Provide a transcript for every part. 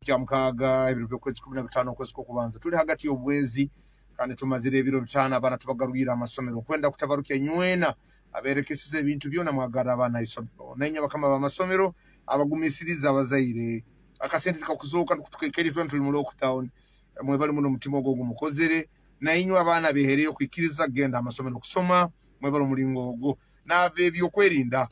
Kyamukaaga, ebiro by'okwezi 15, okwezi kw'okubanza. Tuli hagati y'omwezi kandi tumazire ebiro 5 abaana tubagarwire amasomero. Kwenda kutabarukya nywena aberekeseza ebintu byona mwagarra abaana isomero. Nainywe abakama b'amasomero abagumisiriza abazaire, akasente tikakuzooka tukaikara itwe tuli mu lockdown. Mwebale muno omutima ogwo gumukozere. Nainywe abaana behereyo kwikiriza kugenda amasomero kusoma, mwebale omulingo ogwo. N'ab'ebyokwerinda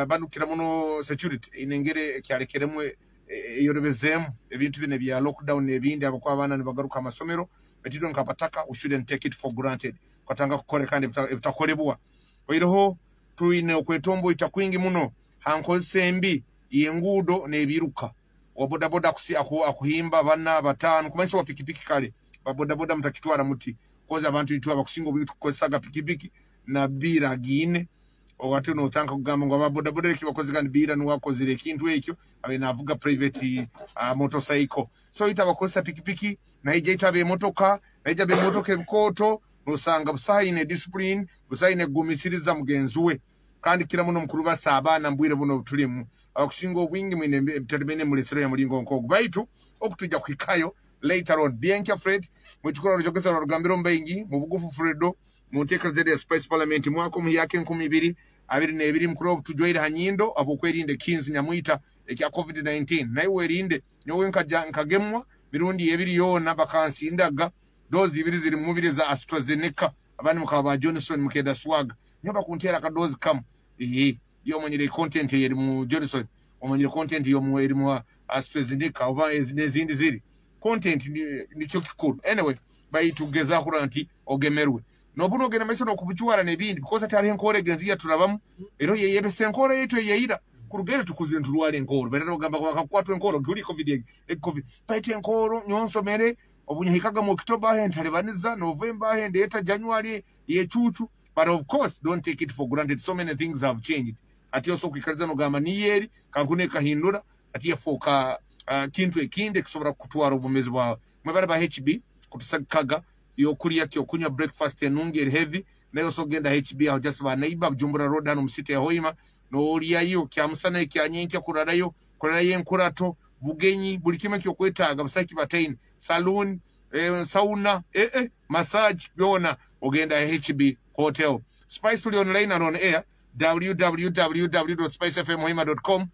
banukira muno security inengere ekyalekeremu eyorobezeemu ebintu bino ebya lockdown n'ebindi, abakuba abaana nibagaruka amasomero. Baitu itwe nk'abataka, we shouldn't take it for granted, tukatanga kukora kandi ebitakolebwa. Oireho twine okwetomboita kwingi muno ha nkozesa embi y'enguudo n'ebiruka. Wa bodaboda akuhimba bana, bataano, kumanyisa wa pikipiki. Kale babodaboda mutakitwara muti koza abantu itwe abakusinga obwingi tukukozesaga pikipiki na biira agiine. Ate notanga kugamba ngu ababodaboda eki bakoze kandi biira niwakozere ekintu ekyo abe navuga private motorcycle. So ita abakozesa pikipiki naija ita abemotoka, naija abemotoka ebikooto, nosanga busaha ine discipline, busaha ine kugumisiriza mugenzi we. Kandi kira muno mukuru basa abaana mbwire buno obutulimu, abakusinga obwingi mwine ebitali mulesero ya mulingo nkogu. Baitu okutujja kuhikayo later on. Bianca Fred mwicukura rujogeza rugambiro mbaingi mu bugufu. Fredo mu nteekereza ya Spice Parliament, mwaka omuhyaka 2022, mukuru obu tujwaire ha nyindo abwokwerinda ekinzi nyamwita ekya COVID-19. Naye werinde. Nyowe nkaja nkagemwa mirundi ebiri yoona, bakansindaga dozi ibiri ziri mu mubiri za AstraZeneca. Abandi mukaba ba Johnson, mukenda swaga nyo bakuntera akadozi kamu. Ehe, yo omanyire content eri mu Johnson, omanyire content yo mu eri mu AstraZeneca oba n'ezindi ziri content nikyo kikuru. Anyway, baitugeza kurora nti ogemerwe nobu nogenda maiso nokubucwara n'ebindi, because ati hariho enkoora egenzi yaturabamu era yeyebesa enkoora yaitu eyeira kurugere tukuzire nturwara enkooro. Bera bagamba bakakwatwa enkooro kuri COVID, COVID. Baitu enkooro nyonsomere obunyahikaga mu October ahe ntalibaniza, November ahe ndeta, January yecucu. But of course, don't take it for granted. So many things have changed. Ati oso kwikariza nogamba niyeri kankune kahindura ati yafoka kintu ekindi ekisobora kutwara obumezi bwawe. Mwebale ba HB kutusagikaga yokulya, kyokunywa, breakfast enungi eri heavy. Nayo so genda HB aho, just ba neighbor, Bujumbura Road hano mu city ya Hoima, nolyayo kyamusana, ekyanyenkya, kurarayo, kurarayo enkurato, bugenyi, buli kimwe kyokwetaaga busaki bataine saloon, sauna, massage byona ogenda HB Hotel. Spice tuli online and on air, www.spicefmhoima.com,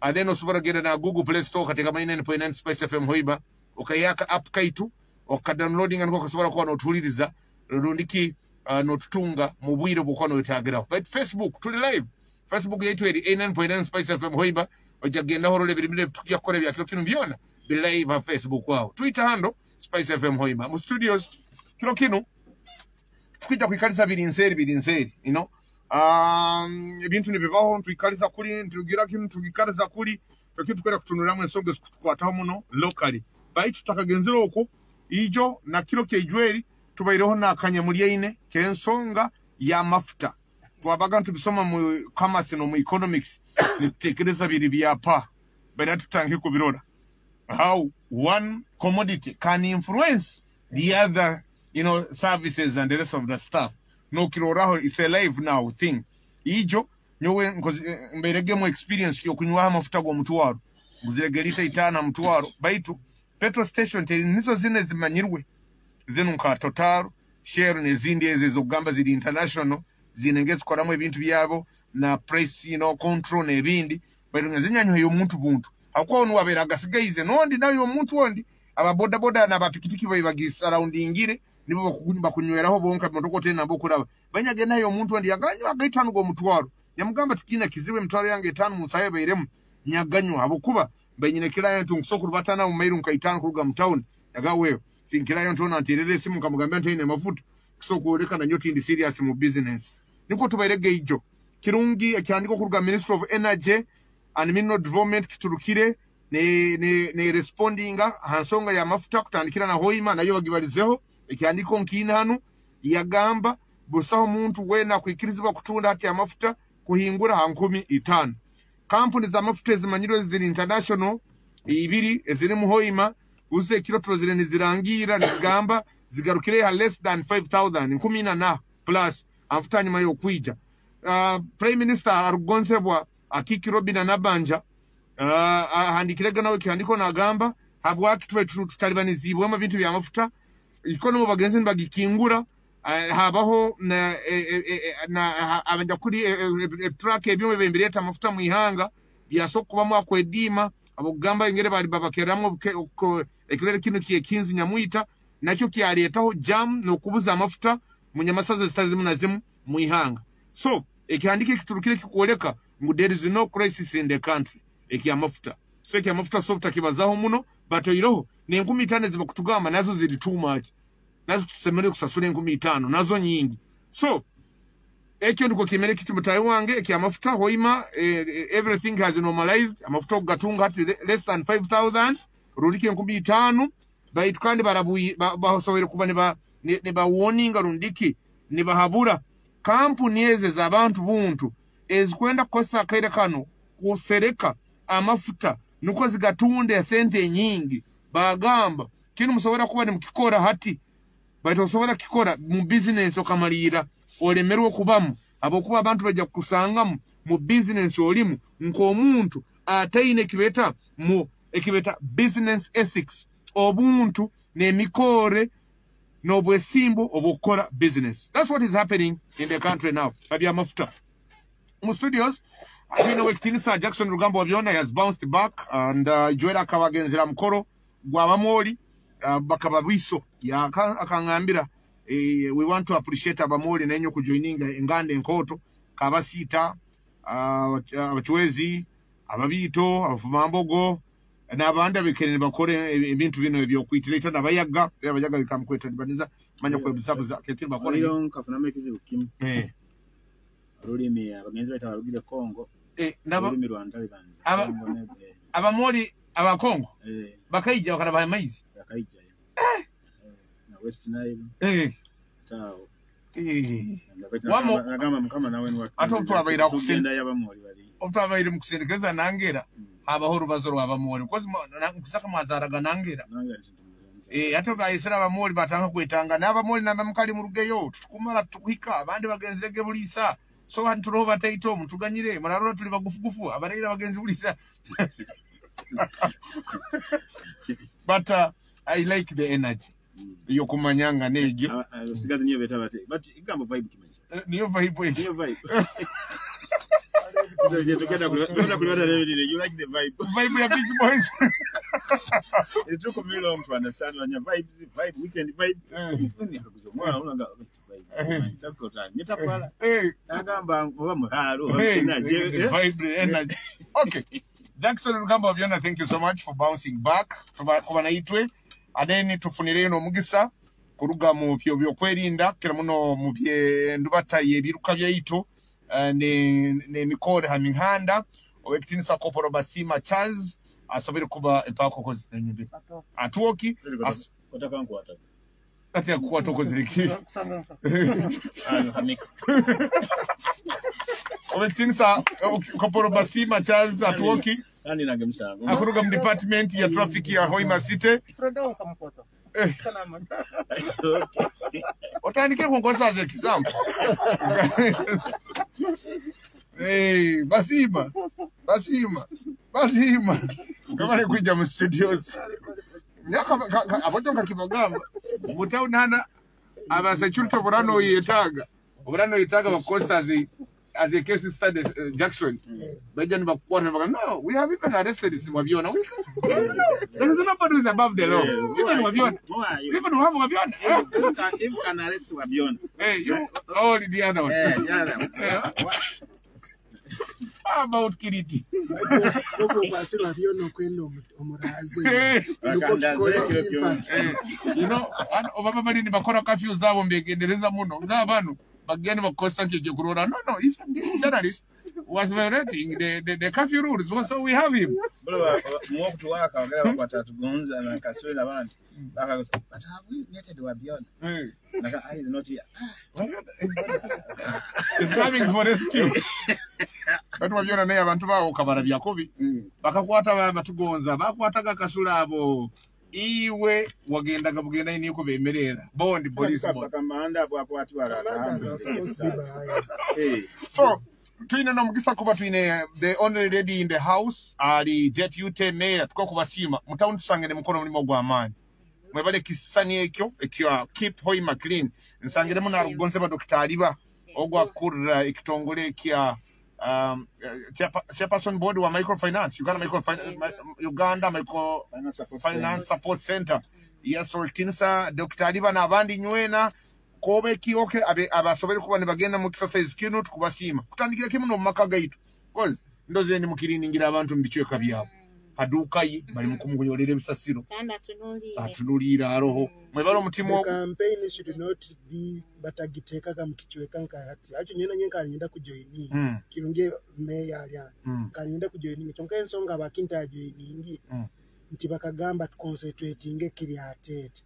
and then osobola genda na Google Play Store, katika 9.9 Spice FM Hoima, okayaka app kaitu okadownloadinga, niko kasobola kuba notuliriza rundiki notutunga mu bwire bwokuba nowetagiraho. But Facebook tuli live, Facebook yaitu eri 9.9 Spice FM Hoima. Ojja kugendaho orole ebirimu tukija kukora ebya kiro kinu byona biri live ha Facebook aho. Twitter handle Spice FM Hoima. Mu studios kiro kinu tukija kwikaliza biri nseeri, biri nseeri, ebintu nibibaho, ntwikaliza kuli ntugira kinu, tugikaliza kuli tukyo tukwenda kutunulamu ensonga ezikutukwataho muno locally. Baitu tutakagenzere okwo, ijo na kiro kyeijweri tubaireho nakanyamulyaine k'ensonga y'amafuta. Twabaga ntubisoma mu commerce no mu economics, nitutekereza biri byapa, bari tutange kubirora how one commodity can influence the other services and the rest of the stuff. Nokiroraho, it's a live now thing. Ijo nyowe mbairegemu experience yokunywaho amafuta g'omutwaro, nguzirege lita 5 mutwaro. Baitu petrol station teri nizo zine zimanyirwe zino nka Total, Shell n'ezindi ezo ezokugamba ziri international, zine zikoramu ebintu byabo na price control n'ebindi. Baitu nga zinyanywa y'omuntu buntu hakuba onu wabeera agasigaize nondi nayo omuntu ondi ababodaboda n'abapikipiki bai bagisurroundingire nibo bakunyweraho bonka motoka otena nabo kuraba banyage nayo omuntu ondi yaganywa agaitano g'omutwaro. Yamugamba tikina kizibu, emitwaro yange 5 munsayo bairemu nyaganywa habwokuba bainyine client nkusokuru batana mu mairu nka 5 kuruga mu town. Yagaweyo sinkirayo ntona nterere esimu nkamugambia nti ine mafuta kisokuolekana nyo tindi serious mu business. Niko tubairege ijo kirungi ekyandiko kuruga Ministry of Energy and Mineral Development kiturukire ne respondinga ha nsonga ya mafuta kutandikira na Hoima nayo bagibalizeho. Ekyandiko nkiina hano yagamba busaho muntu wena kwikirizibwa kutunda hati amafuta kuhingura ha 5,000. Kampuni za mafuta ezimanyirwe ziri international ibiri eziri mu Hoima uze ekiro turozire nizirangira nizigamba zigarukire ha less than 5000, 14 plus amafuta nyuma y'okwija. Prime Minister arugonzebwa Akiki Robina Nabanja ahandikirega nawe kihandiko nagamba Habwaki tuba tutalibanizibwemu ebintu by'amafuta? Economy bagenze nibagikingura, habaho na abanjakuri truck ebyuma bembireeta amafuta mu ihanga byasobola kubamu akwediima abokugamba engeri bali babakeramu ekirere kino kyekinzi nyamwita nakyo kyaleetaho jam n'okubuza amafuta mu nyamasaza zitali zimu na zimu mu ihanga. So ekihandiko ekiturukire kikwoleka ngu there is no crisis in the country ekyamafuta. So ekyamafuta so butakibazaho muno, batoireho n'5,000 zibakutugamba nazo ziri too much, nazo tusemereire kusasura 5,000 nazo nyingi. So ekyo ndiko kimere kitu mutayi wange ekyamafuta hoima, everything has normalized. Amafuta okugatunga hati less than 5,000 rundiki 5,000, baitu kandi basoboire kuba nibawoninga rundiki nibahabura kampuni eze z'abantu buntu ezikwenda kukozesa akaire kano kusereka amafuta nuko zigatunde sente nyingi. Bagamba kinu musobora kuba nimukikora hati, baitu osobola kikora mu business okamalira olemerwe kubamu, abokuba abantu bajja kukusangamu mu business olimu nk'omuntu ataine ekibeta mu ekibeta business ethics, obuntu n'emikore n'obwesimbo obw'okukora business. That's what is happening in the country now. Abyamafuta mu studios twine wekitinisa Jackson Rugambo Wabyona has bounced back and joera akabagenzera mukoro gwabamoli bakaba biso akangambira we want to appreciate abamoli nenyo kujoininga enganda enkoto kabasita, abachwezi, ababito, abafumambogo n'abandi abekere bakore ebintu bino ebyokwitireta n'abayaga abayaga bikamkweta baniza manya kwebuzabuza kete bakora Oliro nkafunamu ekizibu kimu. Olulimi abagenzi baita balugire Congo. Olulimi lwa Ntalibanza. Congo abamoli abakongo bakaija bakaraba amaizi bakaijayo. Na West Nile. Tao. Wamo nagamba mukama nawe ni ate otwabaira kugenda yabamoli bali. Otwabaire mu kusindikiriza nangera habaho urubazo rw'abamoli because nkusaka mwazaraga nangera. Ate bayisira abamoli batanga kwetanga n'abamoli namba mukali mu rugeyo tukumara tukuhika abandi bagenzirege bulisa so bantu turoho bataito mutuganyire murarora tuli bagufugufu abarira bagenzi bulisa. But I like the energy yokumanyanga negyo sigazi niyo beta bate but igambo vibe kimanyisa niyo vibe niyo vibe. You like the vibe. Vibe ya big boys. It took me long to understand when your vibe, vibe, weekend vibe. Vibe energy. Okay. Jackson Rugambo Wabyona, thank you so much for bouncing back. Kuba itwe. Adeni tufunireyo n'omugisa kuruga mu byo byokwerinda kira muno mu bye ndubata yebiruka byaitu ne mikore hamihanda owekitinisa Koporo Basima Charles asobere kuba empako kozi enyumbi atuoki otakankwata ati akukwata okoziriki owekitinisa Koporo Basima Charles atuoki akuruga mu department ya traffic ya Hoima City. Otandike kunkosa as example. Hey, Basima. Basima. Basima. Kama kuja mu studios. Nyaka abotonka kibagamba. Mutaunana aba security oburano yetaga. Oburano yetaga bakosa as a case study Jackson. Bajan bakukwata baga no, we have even arrested this Wabyona. We can, there is nobody who is above the law. Even Wabyona. Even we have Wabyona. If you can arrest Wabyona. Hey, you all the other one. Yeah, How about Kiriti? You know, obaba bali ni bakora curfew zabo mbegendereza muno. Ngabano bagenda bakosa kije kurora. No, even this journalist was violating the curfew rules, so we have him. Bro, mwokutu waka wagala bakwata tugonza na kaswela abantu. But have we netted Wabyona? Naka is not here. It's coming for rescue. But Wabyona naye abantu bawo kabara byakobi. Bakakwata batugonza, bakwataga kasula abo. Iwe wagendaga bugenda niko bemerera. Bondi police bond. Kamanda bwakwatwala. So Twine n'omugisa kuba twine the only lady in the house, ali deputy mayor. Tukakubasiima mutawuni, tusangire mukora omulimu ogw'amaani. Mwebale ekisisani ekyo ekya Keep Hoima Clean. Nsangiremu narugonzebwa Dr. Aliba ogwakurira ekitongole ekya chairperson board wa microfinance Uganda, microfinance Uganda Microfinance Support Center. Yes, ekitinisa Dr. Aliba n'abandi nywena koba ekioke abasobole kuba nibagenda mu exercise kino. Tukubasiima kutandikira kimu n'omu maka gaitu, cause ndoze ndi mukiriningira abantu mu bicweka byabo haduuka ye bali mukumuyolera ebisasiro. Kandi atunuulire. Atunuliire aroho. Mwebale omutima The ogwo. campaign should not be batagiteekaga mu kicweka nka hati akyo nyena nye nkanyenda kujoininga. Kirungi meya ali ano. Nkanyenda kujoininga, kyonka ensonga bakintajoiningi nti bakagamba tuconcentratinge kiri ateete.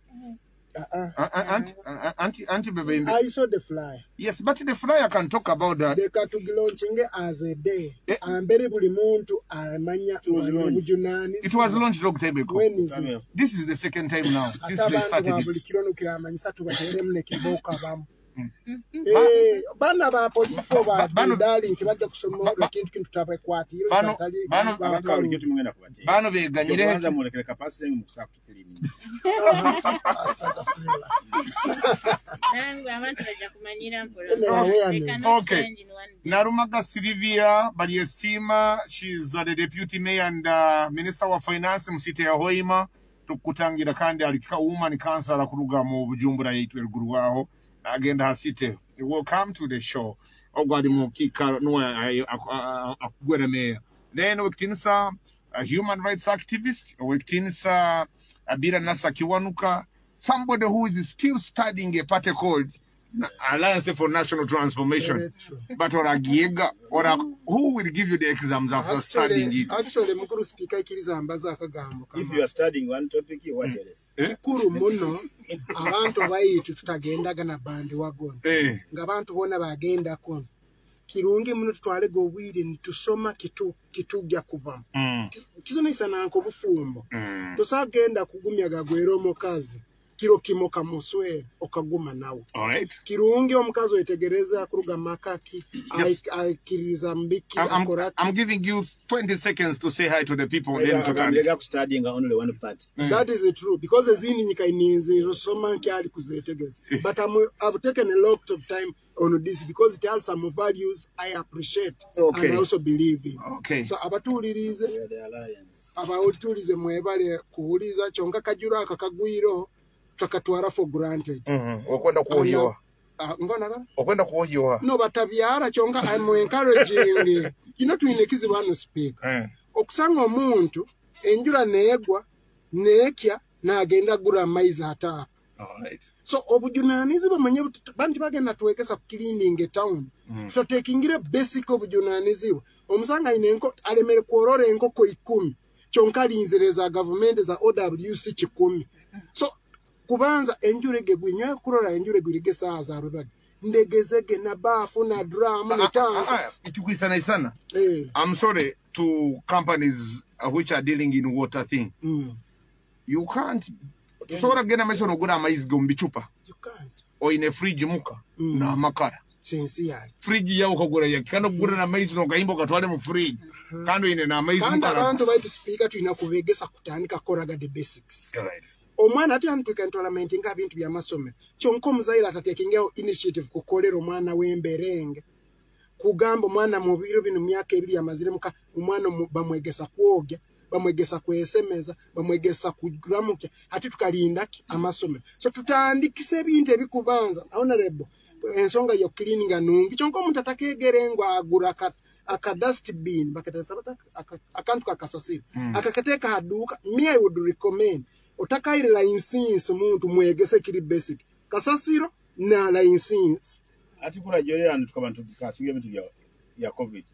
Anti bebe I saw the flyer. Yes, but the flyer can talk about that. Leka tugilaunchinge as a day. Eh. Ambere buli muntu amanya It was launched. obujunaanizibwa. It was launched long time ago. When is it? This is the second time now Ate since they abantu ba started it. buli kiro nukiramanyisa tubateeremu nekibooko abamu. Eh, baana ba polifo ba darling tebajja kusoma ekintu kintu tabakwatire. Abaka bulijjo tumugenda kubateera. Bano beganyire. Okubanza mwolekere capacity mu kusaako tukirininga. Nange abantu bajja kumanyira mpola. Ene awareness. They cannot Okay. change in one day. Narumaga Sylvia Baliesima, she's the deputy mayor and minister wa finance mu city ya Hoima. Tukutangira kandi ali woman councillor kuruga mu Bujumbura yaitu eruguru waho agenda ha city. Welcome to the show. Ogwo ali mu kikaro nuwe akugwera mayor. Then wekitinisa a human rights activist, wekitinisa Abira Nasa Kiwanuka, somebody who is still studying a party called Alliance for National Transformation. But oragiega or who will give you the exams after studying it? Actually, mukuru speaker, ikiriza mbaza akagambo If kama you are studying one topic, what else? Eh? Kikuru muno abantu baitu tutagendaga na bandwagon. Eh. Ng'abantu bona bagendako kirungi muno tutwalega obwire nitusoma kitu kitujja kubamu. Kizonaisana nk'obufumbo. Tosagenda kugumya gagwera omukazi kiro kimo kamuswera okaguma nawe. All right. Kirungi omukazi oyetegereza kuruga makaki. Yes. Aikiriza mbiki I'm, akoraki. I'm giving you 20 seconds to say hi to the people. Then tutandike. Agambirega ku studying only one part. That is true because ezindi nyika ininzi rusoma nkyali kuzetegeza, but I've taken a lot of time on this because it has some values I appreciate and I also believe in. So abatuwulirize, We are the alliance. abatuwulize mwebale kuwuliza, kyonka kajuro aka kagwiro tukatwara for granted. Okwenda kuohiwa. Ah, ngona Okwenda kuohiwa. no batabyara, kyonka I'm encouraging twine ekizibu hano, speaker. Okusanga omuntu enjura neegwa neekya n'agenda gura amaizi ataapa. All right. So obujunanizibwa manye bantu bagenda twegesa ku cleaning town. Tutatekingire basic obujunanizibwa. Omusanga aine enko alemere kworora enkoko 10, kyonka alinzire za gavumenti za OWC 100. So kubanza enjura egegwa nyowe kurora enjura egwirige esaaha za rubaga ndegezege na baafu na drum ne tanka. Ikikwisanaisana. Eh, I'm sorry to companies which are dealing in water thing. You can't tusobola kugenda maiso n'ogula amaizi go mu bicupa. You can't. Oine fridge muka n'amakara. Sincerely. Fridge yawe okagura yaki kandi okugura n'amaizi n'ogayimba ogatwale mu fridge kandi oine n'amaizi Kandi mukara. abantu baitu, speaker, tulina kubegesa kutandika koraga the basics. Alright. Omwana ate antuka ntwalamentinga bintu byamasomero, kyonka omuzaire atatekingaho initiative kukolera omwana w'emberenge kugamba omwana mu biro bino myaka 2 amazire muka omwana bamwegesa kwogya, bamwegesa kwesemeza, bamwegesa kuramukya. Ate tukalinda ki amasomero? So tutandikise ebintu ebikubanza. Honorable, ensonga yo cleaning nungi, kyonka omuntu atakegere ngo agura aka dustbin bakatesa akantu kakasasiro akakateeka haduuka. Me, I would recommend otakaire license omuntu mwegese kiri basic kasasiro na license. Ati kula jole and tukaba tukikasinga ebintu bya COVID.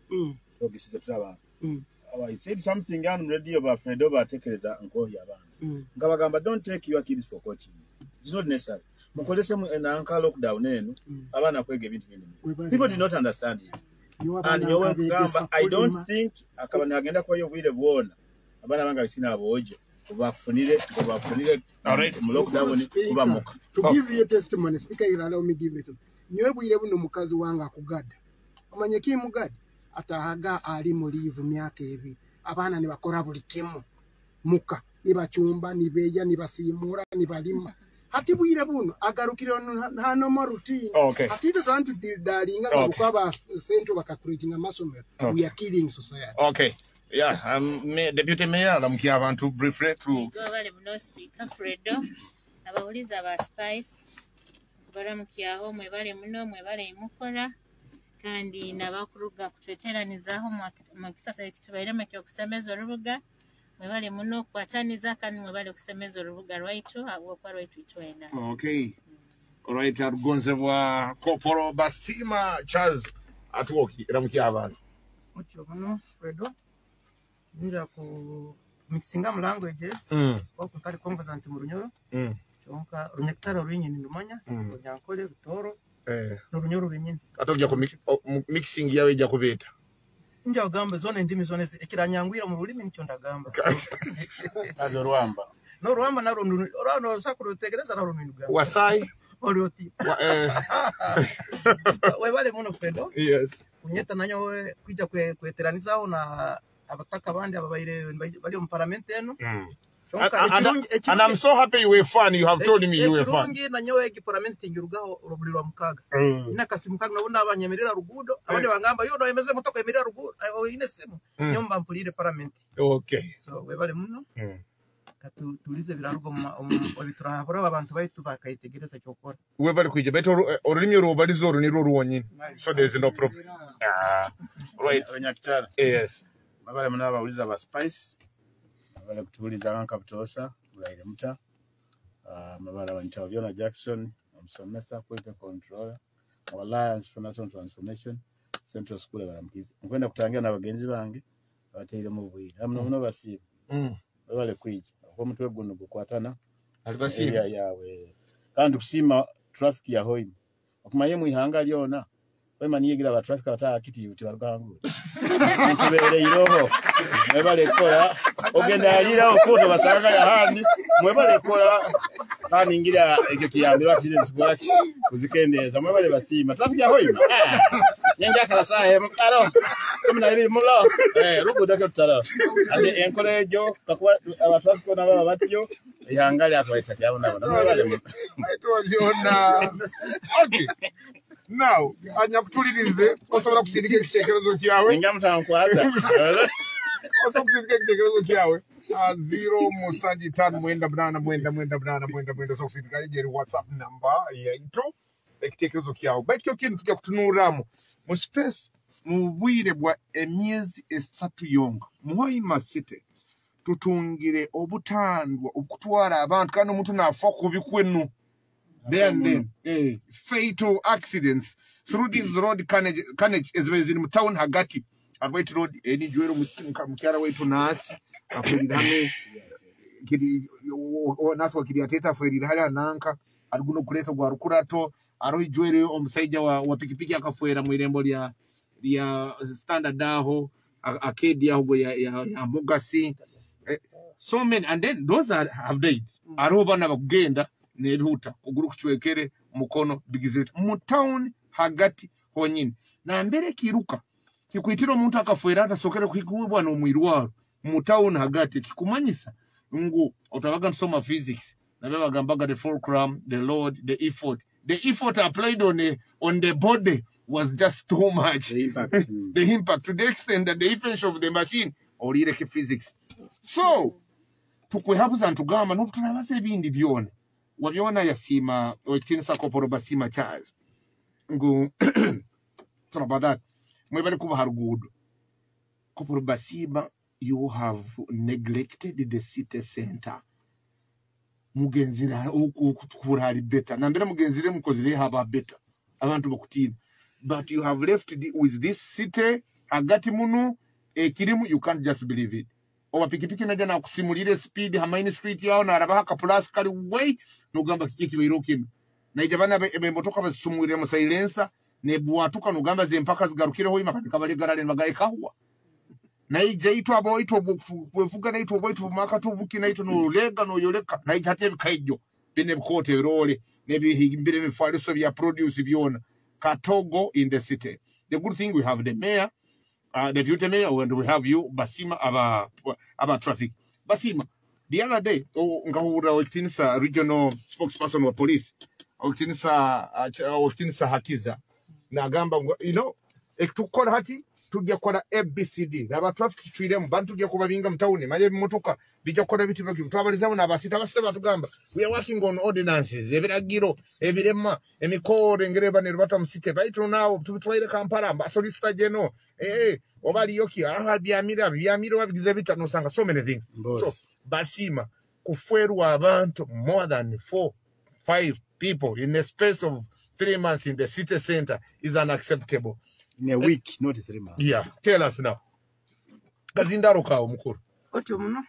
Twogisize tuli abantu. I said something on radio ba Fredo batekereza nkohi abaana. Nga bagamba, don't take your kids for coaching. It's not necessary. Mukozese mu nanka lockdown eno abaana kwega ebintu bindi. Webale. People do not understand it. Nyowe And abaana nyowe nkabegesa nkugamba, I don't kulima. think akaba nagenda kubayo obwire bwona abaana bange bisina aboojo obakufunire Alright. mu lockdown Speaker, kuba muka. to give you testimony, speaker, you allow me give it. Nyowe bwire buno mukazi wange akugada omanye kimugada. Atahaga ali mu leave myaka 2. Abaana nibakora buli kimu muka, nibacumba, nibeya, nibasimura, nibalima. Hati bwire buno agarukire hano routine. Hati ito trying to dalinga nga ba central bakacreating amasomero. We are killing society. Okay. Yeah, Deputy Mayor alamukia abantu briefly to Gobale muno Speaker Fredo, abawuliza ba Spice baramukyaho, mwebale muno, mwebale mukora, kandi nabakuruga kutweteranizaho mu kisasa ekitubairemu ekyokusemeza orubuga. Mwebale muno kukwataniza kandi mwebale kusemeza orubuga rwaitu habwokuba rwaitu itwena. Okay. Alright, arugonzebwa Koporo Basima Charles atuoki ramukia abantu. Mutyo muno Fredo, nja ku mixinga mu languages kwa kutari conversant mu Runyoro. Kyonka Runyakitara runyini ndumanya, Runyankole, Rutoro, n'Urunyoro runyini. Atogya ku mixing yawe ijya kubeta. Nja kugamba zone ndimi zone ekiranyangwira mu rulimi nicyo ndagamba. Azo Rwamba. No Rwamba naro rwano sakurutegereza naro nugamba. Wasai Orioti. Webale muno Fredo. Yes. Kunyeta nanyo kwija kweteranizaho na abataka bandi ababaire bali mu parliament eno. And I'm so happy you were fun. You have told me you were fun. Ekirungi nanyowe egi parliament tingirugaho orubulirwa mukaga. Inakasi mukaga nabona abanyemerera rugudo, abandi bangamba yo no emeze motoka emerera rugudo, ine simu. Nyomba mpulire parliament. Okay. So webale muno. Katulize birarugo obiturahabura abantu baitu bakayitegereza cyokora. Webale kwija beto orulimi rwobalizo runiro ruwonyine. So there is no problem. Right. Abanyakitara. Yes. Webale muno abawuliza ba Spice. Mabala kutubuliza nka butosa mulaire muta mabala wanchawo Byona Jackson omusomesa kwete controller Alliance for National Transformation Central School baramukiza nkwenda kutangira n'abagenzi bange abateire mu bwire amno muno basiba babale kwija ko mutwe guno gukwatana alibasiba yawe kandi kusima traffic ya hoima okumaye mu ihanga lyona wema niyegira ba traffic abatakiti uti barugangu ntubere iroho mwebale kola ogenda alira okuto basanga ya hani mwebale kola kandi ngira ekyo kiyambirwa kire nsigula kuzikendeza mwebale basima traffic ya hoima nyenja kalasahe mukaro 12 mulo rugudo ke tutara ate enkola ejo kakuba aba traffic nabo batyo ihanga lyakweta kyabona mwebale aitwa byona. Okay. Now, anyakutulirize osobola kusindika ekitekerezo kyawe. Ninga mutankwata. Osobola kusindika ekitekerezo kyawe. 0 7 5 9 8 9 9 9 9 9 osobola kusindika eri WhatsApp number yaitu ekitekerezo kyawe. Baitu kyo kintu tujja kutunuramu mu space mu bwire bwa emyezi 3 yonka. Mu Hoima City tutungire obutandwa okutwara abantu kandi omuntu nafa kubikwenu. Then fatal accidents through this road carnage as in town hagati at white road eni jwero mukyara wetu nasi afurira hano kiri nasi wakiri ateta afurira hali ananka arguno kuleta gwa rukurato aro ijwere omusaija wa pikipiki akafuera mu irembo lya standard aho akedi aho ya Mugasi. So many, and then those are have died aro bana bakugenda neruta kuguru kuchwekere mukono bigizirita mu town hagati honyine na mbere kiruka kikuitira omuntu akafuera atasokere kuhikubwa no mwirwaro mu town hagati kikumanyisa ngu otabaga nsoma physics nabe bagambaga the fulcrum, the load, the effort. The effort applied on the body was just too much. The impact. The impact to the extent that the efficiency of the machine olireke physics. So tukwehabuza ntugamba n'obutunabaza ebindi byona wabyona yasima okitinisa Koporo Basima Charles ngu sorry about that mwebale kuba harugudo. Koporo Basima, you have neglected the city center. Mugenzira okutukura hali better nambere mugenzire mukozire haba better abantu bakutina, but you have left with this city hagati munu ekirimu, you can't just believe it. Oba pikipiki naja na kusimulire speed ha main street yao na arabaha ka plus kali way nugamba kiki kibairo kino naija bana bemotoka basumwire mu silencer ne bwatuka nugamba zempaka zigarukire ho imaka kabale garale bagaye kahwa naija itwa aboito bwevuga naitwa boito maka tubuki naitwa no lega no yoleka naija hate bikaijo bine bikote role nebihimbire mifaliso bya produce byona katogo in the city. The good thing we have the mayor Deputy Mayor, and we have you, Basima, aba traffic. Basima, the other day, ngahura Owekitinisa regional spokesperson wa police, Owekitinisa Hakiza, nagamba ngu, ekitukukora hati tujja kukola ABCD. Aba traffic tucwiremu, bantu tujja kubabinga mu tawuni, manye ebimotoka bijja kukola biti biki. Twabalizamu n'abasita, abasita batugamba we are working on ordinances, ebiragiro, ebirema, emikoro engeri eba nerubata mu city. Baitu naawo tubitwaire Kampala, mba solicitor general, oba aliyoki, aha byamira, byamira wabigize bita, nosanga so many things. Boss. So, Basima, kufwerwa abantu more than 4, 5 people in the space of 3 months in the city center is unacceptable. In a week, not 3 months. Yeah, tell us now. Kazindaro kawo mukuru. Otyo muno.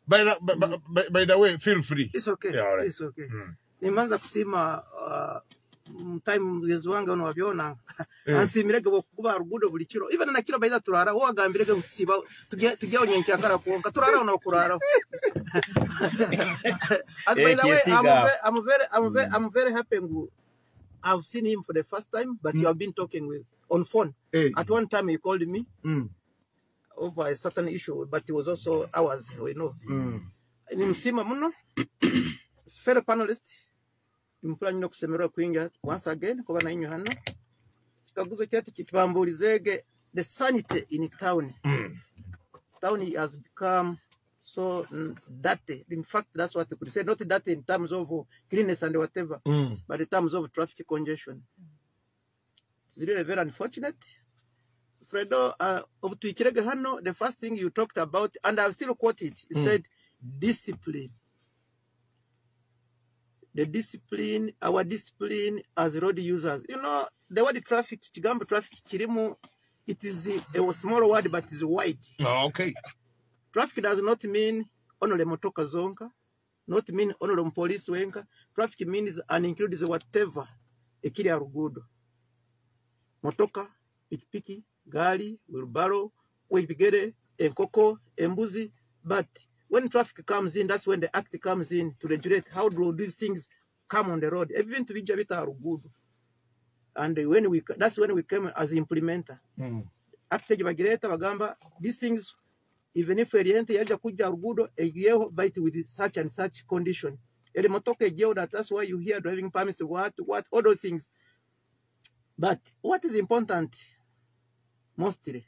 By the way, feel free. It's okay. Yeah, all right. It's okay. Nimanza kusima time mugenzi wange ono wabyona. Ansimirege kuba rugudo buli kiro. Even na kiro baida turara, wo agambirege kusiba tujye onyenkyakara kuonka turara ono kurara. And by the way, I'm very happy ngu I've seen him for the first time, but you have been talking with on phone. Hey. At one time he called me over a certain issue, but it was also ours, we know. Ni msima muno. Fellow panelist, mpula nyino kusemerwa kuinga once again kuba na inyo hano. Kikaguzo kyati kitubamburizege the sanity in town. Town has become so dirty. In fact, that's what you could say. Not dirty in terms of cleanness and whatever, but in terms of traffic congestion. It's really very unfortunate. Fredo, obutuikirege hano, the first thing you talked about, and I'll still quote it, he said, discipline. The discipline, our discipline as road users. You know, the word traffic, Kigambo traffic, kirimu, it is a small word, but it's wide. Oh, okay. Traffic does not mean only motoka zonka, not mean only police wenka. Traffic means and includes whatever ekiri arugudo. Motoka, pikipiki, gari, wheelbarrow, webigere, enkoko, embuzi. But when traffic comes in, that's when the act comes in to regulate how do these things come on the road. Even to bija bita arugudo. And when we, that's when we came as implementer. Act bagireta bagamba these things, even if eriente yaja kuja rugudo egiyeho but with such and such condition. Eri motoka egiyeho, that's why you hear driving permits, what, all those things. But what is important mostly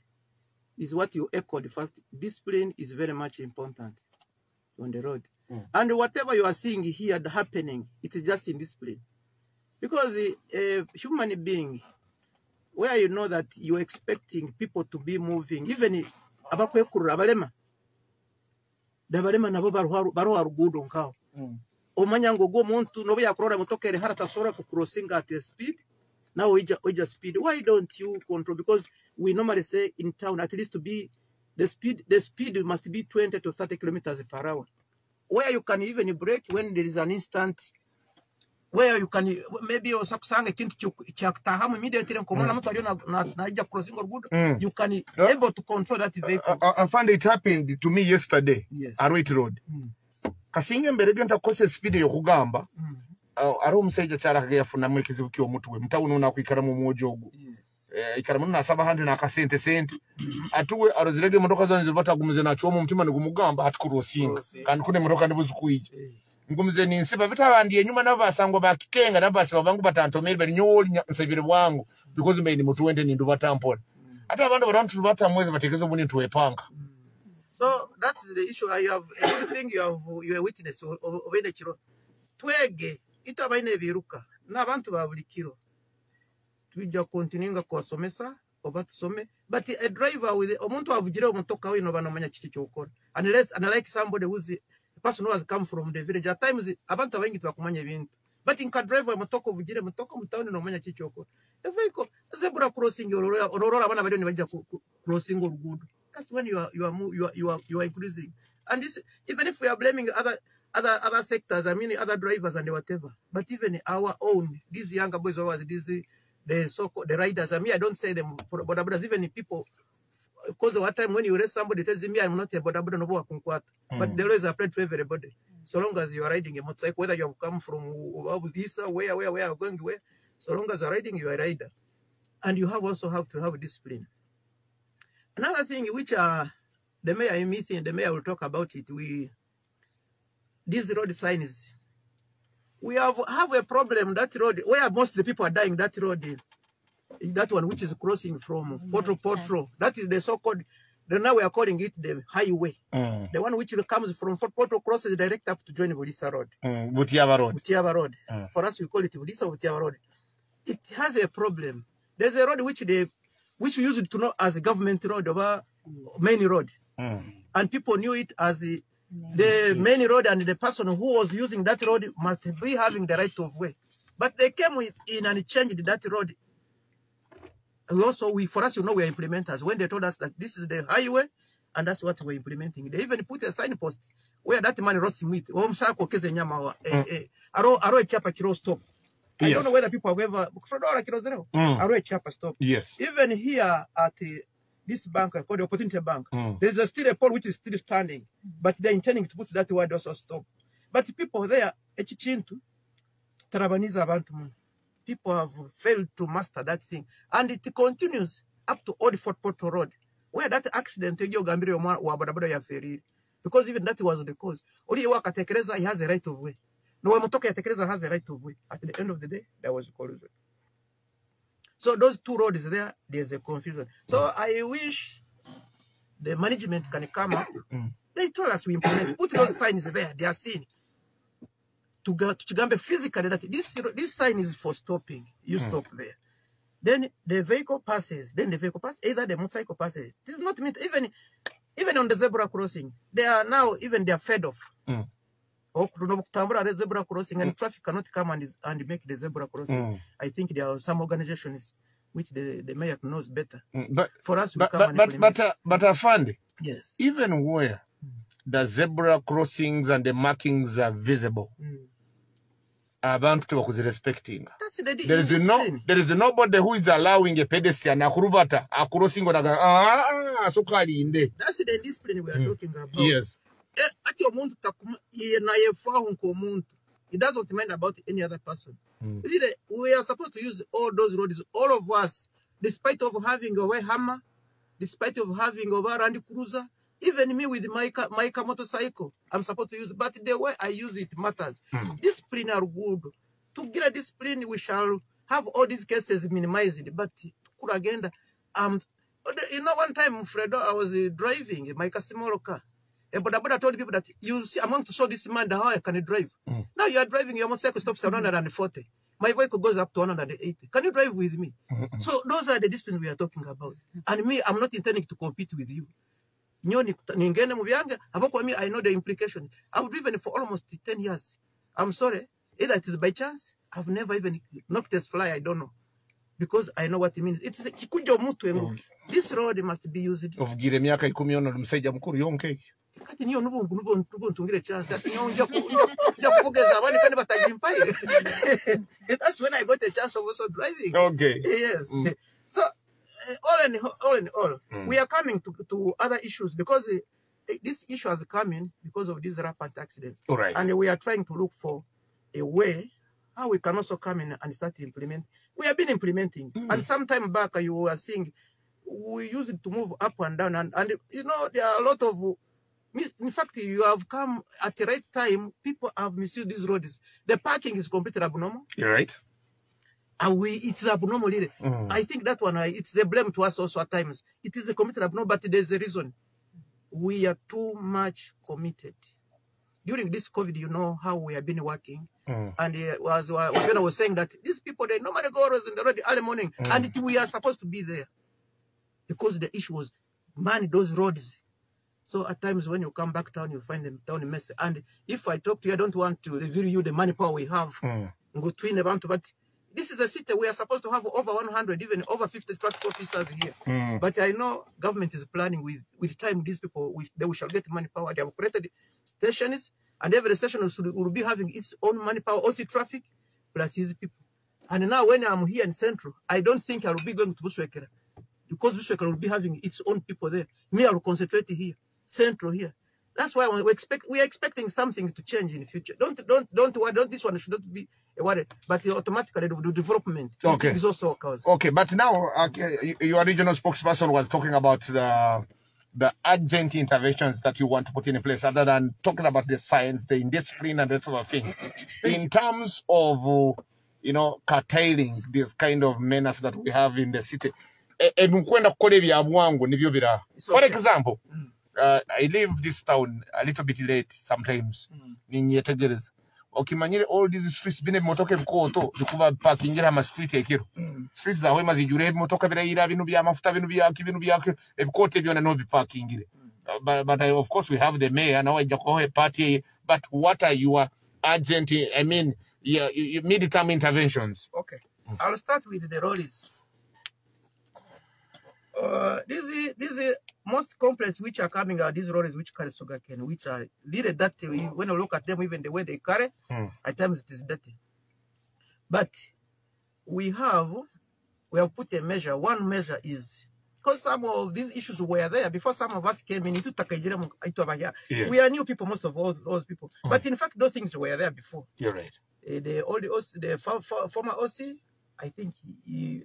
is what you echoed first. Discipline is very much important on the road. And whatever you are seeing here happening, it is just indiscipline. Because a human being, where you know that you're expecting people to be moving, even abakwekurura abalema, dabalema nabo baruha rugudo nkaho. Omanya ngo go muntu nobe yakurora motoka eri haratasobora kucrossinga at a speed, now oija speed. Why don't you control? Because we normally say in town, at least to be the speed must be 20 to 30 kilometers per hour. Where you can even break when there is an instant, where you can maybe osakusanga ekintu kyakutahamu immediately nkomona mtu aliyo na crossing or good, you can able to control that vehicle. I found it happened to me yesterday. Yes. Arwet Road. Kasinga embere ntakose speed yokugamba. Ari omusajja kyarakaga yafunamu ekizibu ky'omutwe mutawuni onakwikara mu mwojo ogwo. Ikara muno nasaba handi nakasente sente atuwe arozirege emotoka zange zibatagumize nakyomu omutima nigumugamba ati kurosinga kandi kune emotoka ndibuzikwija ngumize ninsiba bitabandi enyuma nabo basangwa bakikenga nabo basiba bangu batantomere bari nyowe nsabire bwangu because mbe ni mutuwende nindu batampola ate abantu barantu batamweze bategeze obundi ntuwepanga. So that's the issue. You have everything, you are a witness obene kiro twege ito abaine biruka n'abantu ba buli kiro tujja continuinga kubasomesa oba tusome, but a driver with omuntu avugire omutoka we no banomanya kiki kyokora, unless unlike somebody who's a person who has come from the village. At times abantu abaingi tubakumanya ebintu, but nka driver omutoka ovugire mutoka mu town nomanya kiki kyokora. A vehicle zebra crossing orora abana bariyo nibajja crossing orugudo. That's when you are increasing. And this, even if we are blaming other sectors, I mean other drivers and whatever, but even our own, these younger boys always, these the so-called the riders. I mean, I don't say them boda bodas, even people, because what time when you arrest somebody tells me I'm not a boda boda, no kunkwata. But the law is applied to everybody. So long as you are riding a motorcycle, whether you have come from this, where, you are going where, so long as you are riding, you are a rider. And you have also have to have discipline. Another thing which the mayor in meeting, the mayor will talk about it. We these road signs. We have a problem that road where most of the people are dying. That road, that one which is crossing from Fort Potro. That is the so-called. Now we are calling it the highway. The one which comes from Fort Potro crosses direct up to join Bulisa Road. Butiaba Road. Butiaba Road. For us, we call it Bulisa Butiaba Road. It has a problem. There's a road which we used to know as a government road or main road. And people knew it as the main road, and the person who was using that road must be having the right of way. But they came in and changed that road. We also, for us, you know, we are implementers. When they told us that this is the highway, and that's what we're implementing. They even put a signpost where that man roasts meat. Stop. I don't know whether people have ever. Stop. Yes. Even here at this bank called the Opportunity Bank, there's still a pole which is still standing, but they're intending to put that word also stop. But people there, people have failed to master that thing, and it continues up to Old Fort Portal Road, where that accident, because even that was the cause. He has a right of way. No, has a right of way. At the end of the day, there was a collision. So those two roads there, there's a confusion. So I wish the management can come up. They told us we implement, put those signs there, they are seen. To Chigambe physically that this sign is for stopping. You stop there. Then the vehicle passes. Then the vehicle passes. Either the motorcycle passes. This is not meant even on the zebra crossing. They are now even they are fed off. Zebra crossing and traffic cannot come and make the zebra crossing. I think there are some organizations which the mayor knows better. But for us, we but come but Afande, yes, even where the zebra crossings and the markings are visible, abantu tebakuzi respecting. That's the there is nobody who is allowing a pedestrian akurubata acrossing on a sokalinde. That's the discipline we are talking about. Yes. It doesn't mind about any other person. Really, we are supposed to use all those roads, all of us, despite of having a hammer, despite of having a Land Cruiser, even me with my motorcycle, I'm supposed to use, but the way I use it matters. Discipline are good. To get a discipline, we shall have all these cases minimized. But you know, one time, Fredo, I was driving my small car. But I told people that you see, I'm going to show this man how I can drive. Now you are driving, your motorcycle stops at 140. My vehicle goes up to 180. Can you drive with me? So those are the disciplines we are talking about. And me, I'm not intending to compete with you. I know the implication. I've driven for almost 10 years. I'm sorry. Either it is by chance, I've never even knocked a fly, I don't know. Because I know what it means. It's this road must be used. Kati niyo nubu chance ati That's when I got a chance of also driving. Okay. Yes. So all in all, we are coming to other issues because this issue has come in because of these rampant accidents. All right. And we are trying to look for a way how we can also come in and start implement. We have been implementing, and some time back you were seeing we use it to move up and down, and you know there are a lot of. In fact, you have come at the right time. People have misused these roads. The parking is completely abnormal. You're right. And it's abnormal. Really. I think that one, it's a blame to us also at times. It is a completely abnormal, but there's a reason. We are too much committed. During this COVID, you know how we have been working. And as Waviona was saying that these people, they normally go in the road early morning. And we are supposed to be there. Because the issue was, man, those roads. So at times when you come back town, you find them town mess. And if I talk to you, I don't want to reveal you the money power we have. But this is a city we are supposed to have over 100, even over 50 traffic officers here. But I know government is planning with time, these people, they shall get money power. They have created stations, and every station will be having its own money power, OC traffic, plus his people. And now when I'm here in Central, I don't think I will be going to Buswekera, because Buswekera will be having its own people there. Me, I will concentrate here. Central here. That's why we are expecting something to change in the future. Don't worry. Don't, this one should not be a worry, but automatically the development. This is also occurs. Okay, but now your regional spokesperson was talking about the urgent interventions that you want to put in place, other than talking about the science, the indiscipline, and that sort of thing. In terms of curtailing this kind of menace that we have in the city, ebikwenda kukola ebya bwangu nibyo bira. For example, I leave this town a little bit late sometimes. Ninyetegereza. Okimanyire all these streets bine ebimotoka ebikooto bikuba parkingira ama street ekiro. Streets za Hoima zijure ebimotoka birayira, bino byamafuta, bino byaki, bino byaki, ebikooto byona no bipakingire. But of course we have the mayor now ajja kubaho party, but what are your urgent, I mean, your mid-term interventions? Okay. I'll start with the lorries. These most complaints which are coming are these lorries which carry sugarcane, which are really dirty. When you look at them, even the way they carry, at times it is dirty. But we have put a measure. One measure is because some of these issues were there before some of us came in. We are new people, most of all those people. But in fact, those things were there before. You're right. The old OC, the former OC, I think he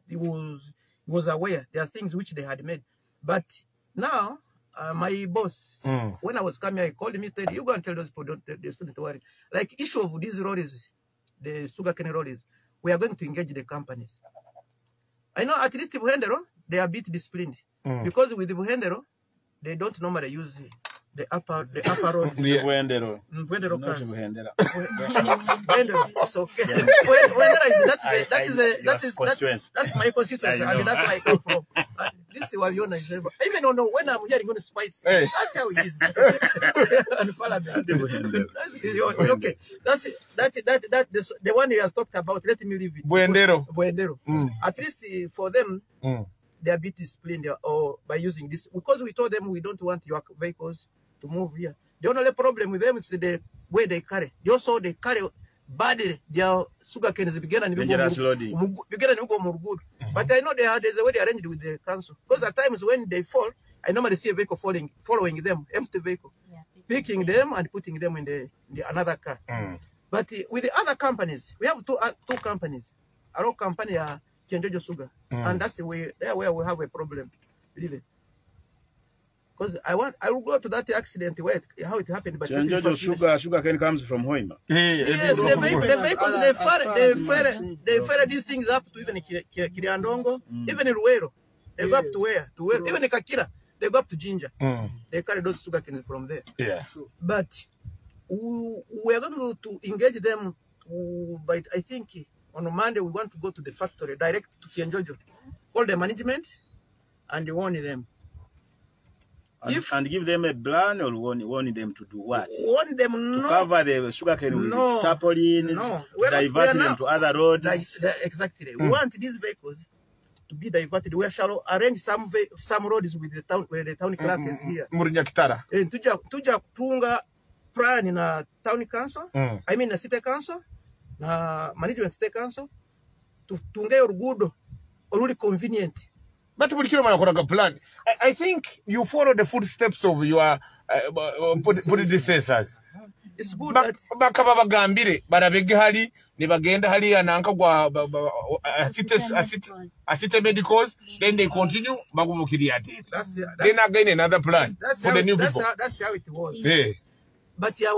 was aware there are things which they had made. But now, my boss, when I was coming, he called me, said, "You go and tell those people, don't, they shouldn't worry." Like issue of these lorries, the sugarcane lorries, we are going to engage the companies. I know at least Buhendero, they are a bit disciplined. Because with Buhendero, they don't normally use the upper roads. Buhendero. Buhendero Not cars. Buhendera. Buhendero, it's okay. Buhendero is that's a, that is a, Your that is that's, constituency. That's my constituency, I and know. that's where I come from. This is Waviona is even on when I'm hearing on Spice, Hey. that's how he is. And Parliament. Buhendero. That's okay. That's that that that the one he has talked about. Let me leave it. Buendero. Buendero. At least for them, they are a bit disciplined or by using this, because we told them we don't want your vehicles to move here. The only problem with them is the way they carry. They also, they carry badly their sugar canes, bigenda Dangerous loading. bigenda nibigwa mu rugudo. But I know there's a way they arranged with the council. Because at times when they fall, I normally see a vehicle falling, following them, empty vehicle, picking them and putting them in the another car. But with the other companies, we have two companies. Our company are Kyenjojo Sugar, and that's the way there where we have a problem, really. Because I will go to that accident where it, how it happened, but let me Kyenjojo first finish. sugar cane comes from Hoima. Yes, the vehicles they As ferry far they as ferry Masindi. they ferry these things up to even Kiryandongo, even Luweero. They go up to where? To where? Even Kakira, they go up to Jinja. They carry those sugar canes from there. True. But we are going to engage them to, but I think on Monday we want to go to the factory direct to Kyenjojo, call the management and warn them. And give them a plan or warn them to do what? Warn them To not cover the sugarcane with No. tarpaulins, No. to We are not- we divert are them not- to other roads. Exactly. We want these vehicles to be diverted. We shall arrange some roads with the town where the town clerk is here. Muri Nyakitara. Eh, tuja kutunga plan na town council, I mean na city council, na management city council, tutunge orugudo oluli convenient. But buli kiro mwanakoraga plan. I think you follow the footsteps of your predecessors. It's good that Bakaba bagambire barabege hali ne bagenda haliya nanka gwa asite medicals, then they continue bagubukiriya tete. That's Then again another plan that's for how the new that's people. That's how it was. But yeah,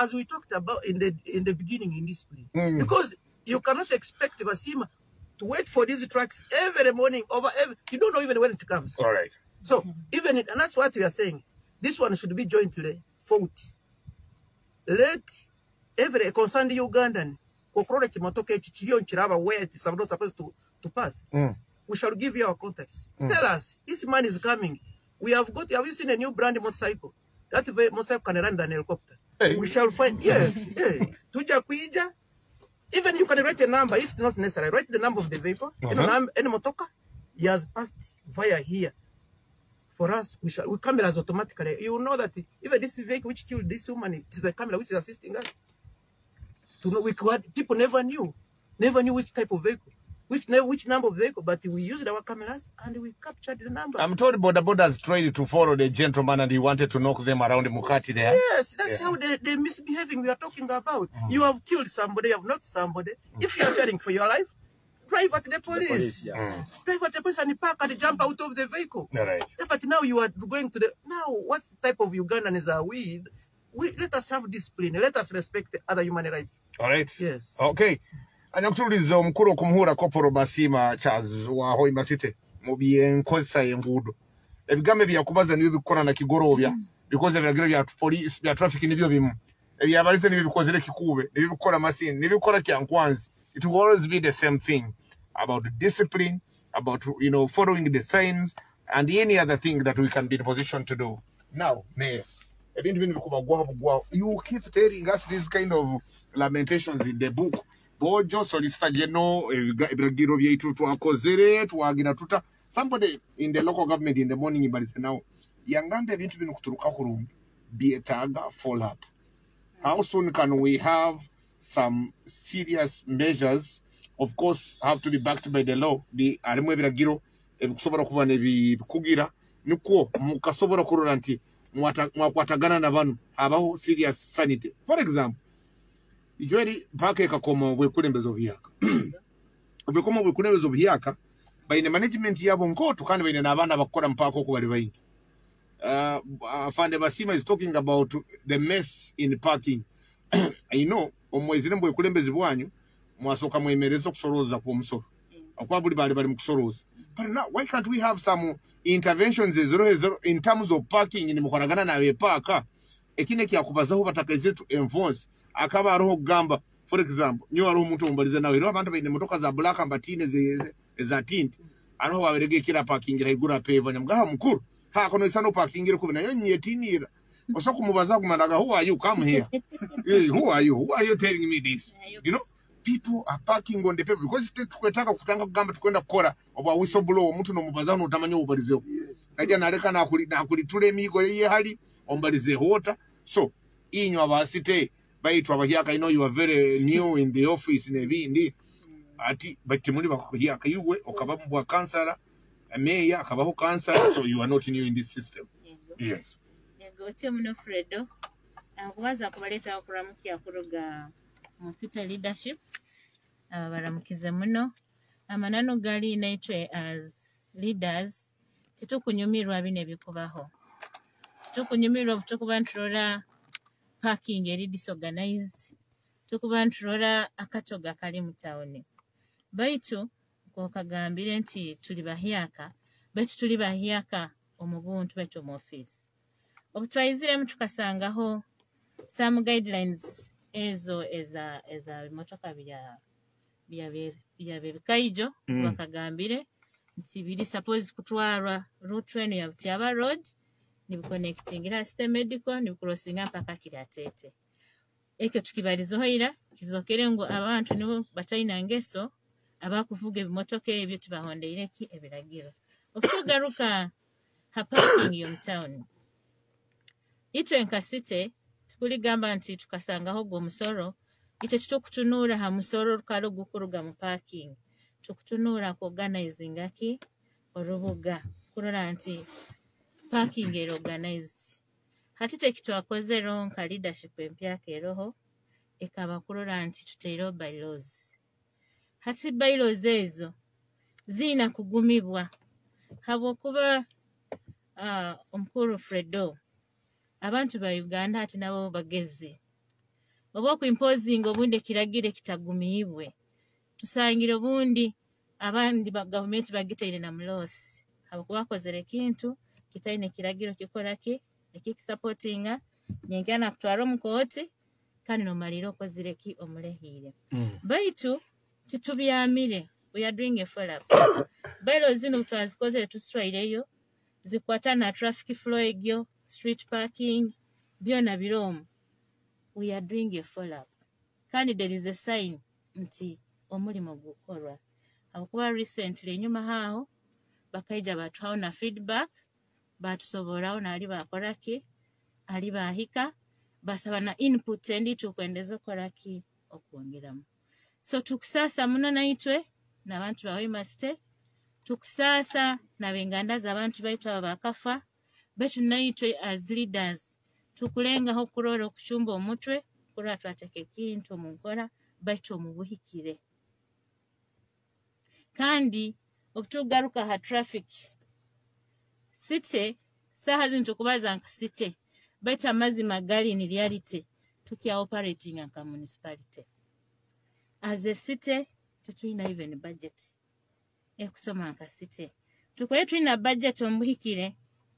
as we talked about in the beginning in discipline, because you cannot expect Basima to wait for these trucks every morning over every, you don't know even when it comes. All right. So even and that's what we are saying. This one should be jointly fought. Let every concerned Ugandan kokrora kimotoka eki kiriyo nkiraba where it is not supposed to pass. We shall give you our contacts. Tell us this man is coming. We have got, have you seen a new brand motorcycle? That motorcycle can run than a helicopter. Hey. We shall find, yes, yeah. Tuja kuija. Even you can write a number if not necessary. Write the number of the vehicle. Any motoka, he has passed via here. For us, we shall we cameras automatically. You know that even this vehicle which killed this woman, it is the camera which is assisting us. To know we could, people never knew which type of vehicle. Which number of vehicle, but we used our cameras and we captured the number. I'm told border borders tried to follow the gentleman and he wanted to knock them around Mukati there. Yes, that's how they misbehaving we are talking about. You have killed somebody, you have knocked somebody. If you are fearing for your life, drive at the police. Police, yeah. Drive at the police and park and jump out of the vehicle. All right. Yeah, but now you are going to the... Now, what type of Ugandans are we? Let us have discipline. Let us respect the other human rights. All right. Yes. Okay. Anyakutuliza omukulu okumuhura Koporo Basima Charles wa Hoima City mu byenkozesa enguudo. Ebigambo byakubaza nibyo bikora na kigorobya because ebiragiro bya police bya traffic nibyo bimu. Ebyabalise nibyo bikozere kikube, nibyo bikora Masindi, nibyo bikora Kyankwanzi. It will always be the same thing about discipline, about, you know, following the signs and any other thing that we can be in position to do. Now, Mayor, ebintu bino bikubagwaho bugwaho. You keep telling us these kind of lamentations in the book. Bojo Solicitor General, ebiragiro byaitu twakozere, twagira tuta. Somebody in the local government in the morning but now yangamba ebintu bino kuturuka kurungi byetaaga follow up. How soon can we have some serious measures? Of course, have to be backed by the law. Bi arimu ebiragiro ebikusobola kuba nebikugira nikwo mukasobola kurora nti mwakwatagana na bano habaho serious sanity. For example, ijweri paka ekakoma obwekulembeze obuhyaka. Obwekoma obwekulembeze obuhyaka baine management yabo nkoto kandi baine n'abaana bakora mpaka okwo bali baingi. Afande Basima is talking about the mess in parking. I know omwezire mbwekulembeze bwanyu mwasoka mwemereza okusoroza ku omusoro. Okwa buli bali bali mu kusoroza. But now why can't we have some interventions zero in terms of parking ni mukoragana nabe parka? Ekine kyakubazaho batakaize to enforce akaba aroho kugamba. For example, nyo aroho omuntu ombaliza nawe era abantu baine motoka za black ambatine za tint aroho baberege kira parking igura peva nyamugaha mukuru ha kono isano parking iri kubina yo nyetinira oso kumubaza kumanaga, who are you, come here. Hey, who are you telling me this? You know, people are parking on the paper because tukwetaka kutanga kugamba tukwenda kukora obwa whistleblower omuntu nomubaza notamanya obubalizeho. Najja naleka nakulitula emiigo ye hali ombalize hota. So inywa abasite baitu abahyaka, I know you are very new in the office nebindi ati but temuli bakuhyaka yuwe okaba mu bwa kansala meya akabaho kansala, so you are not new in this system. Yes. Yego otyo muno Fredo akubaza kubaleeta okuramukya kuruga mu city leadership abaramukize muno amanano gali naitwe as leaders titukunyumirwa bino ebikubaho, titukunyumirwa tukuba nturora parking eri disorganized, tukuba nturora akatoga kali mu town. Baitu kokagambire nti tuli bahyaka, baitu tuli bahyaka omubuntu baitu omu office. Obutwaiziremu tukasangaho some guidelines ezo eza bimotoka bya bikaijo bakagambire nti biri suppose kutwarwa route eno ya Butiaba Road nibiconnectingira City Medical nibicrossinga mpaka Kiratete. Ekyo tukibarizeho ira kizokere ngo abantu nibo bataina ngeso abakuvuga ebimotoka ebyo tibahondeire ki ebiragiro. Okugaruka ha parking yo town, itwe nka city tukuligamba nti tukasangaho gwo musoro itwe kitukutunura ha musoro rukalo gukuruga mu parking, tukutunura ku organizing aki orubuga kurora nti parking eri organized. Hati tekitwakozero nka leadership empya keroho ekaba kurora nti tuteiro bylaws. Hati bylaws ezo zina kugumibwa habwokuba omukuru Fredo abantu ba Uganda ati nabo bagezi oba okuimposinga obundi ekiragiro ekitagumiibwe tusangire obundi abandi ba gavumenti bagitaire na mulosi habwokuba bakozere ekintu kitaine ekiragiro kikora ki ekikisupportinga nyenkya nakutwara omu kooti kandi nomalira okozire ki omulehiire. Baitu titubyamire, we are doing a follow up. Bylaws zino twazikozere tusitwaireyo zikwata na traffic flow egyo, street parking byona biromu. We are doing a follow up. Kandi there is a sign nti omulimo gukorwa habwokuba recently enyuma haaho bakaija batuhaho na feedback batusoboraho nali bakora ki ali bahika basaba na input endi tukwendeza okora ki okwongeramu. So tukusasa muno naitwe n'abantu ba Hoima City, tukusaasa n'abenganda z'abantu baitu aba bakafa, baitu naitwe as leaders tukulengaho kurora okucumba omutwe kurora twateka ekintu omu nkora baitu omubuhikire. Kandi obutugaruka ha traffic, city saha zino tukubaza nka city, baitu amazima gali in reality tukya operating nka municipality. As a city tetulina even budget ekusoma nka city. Tukwaye tulina budget omubuhikire,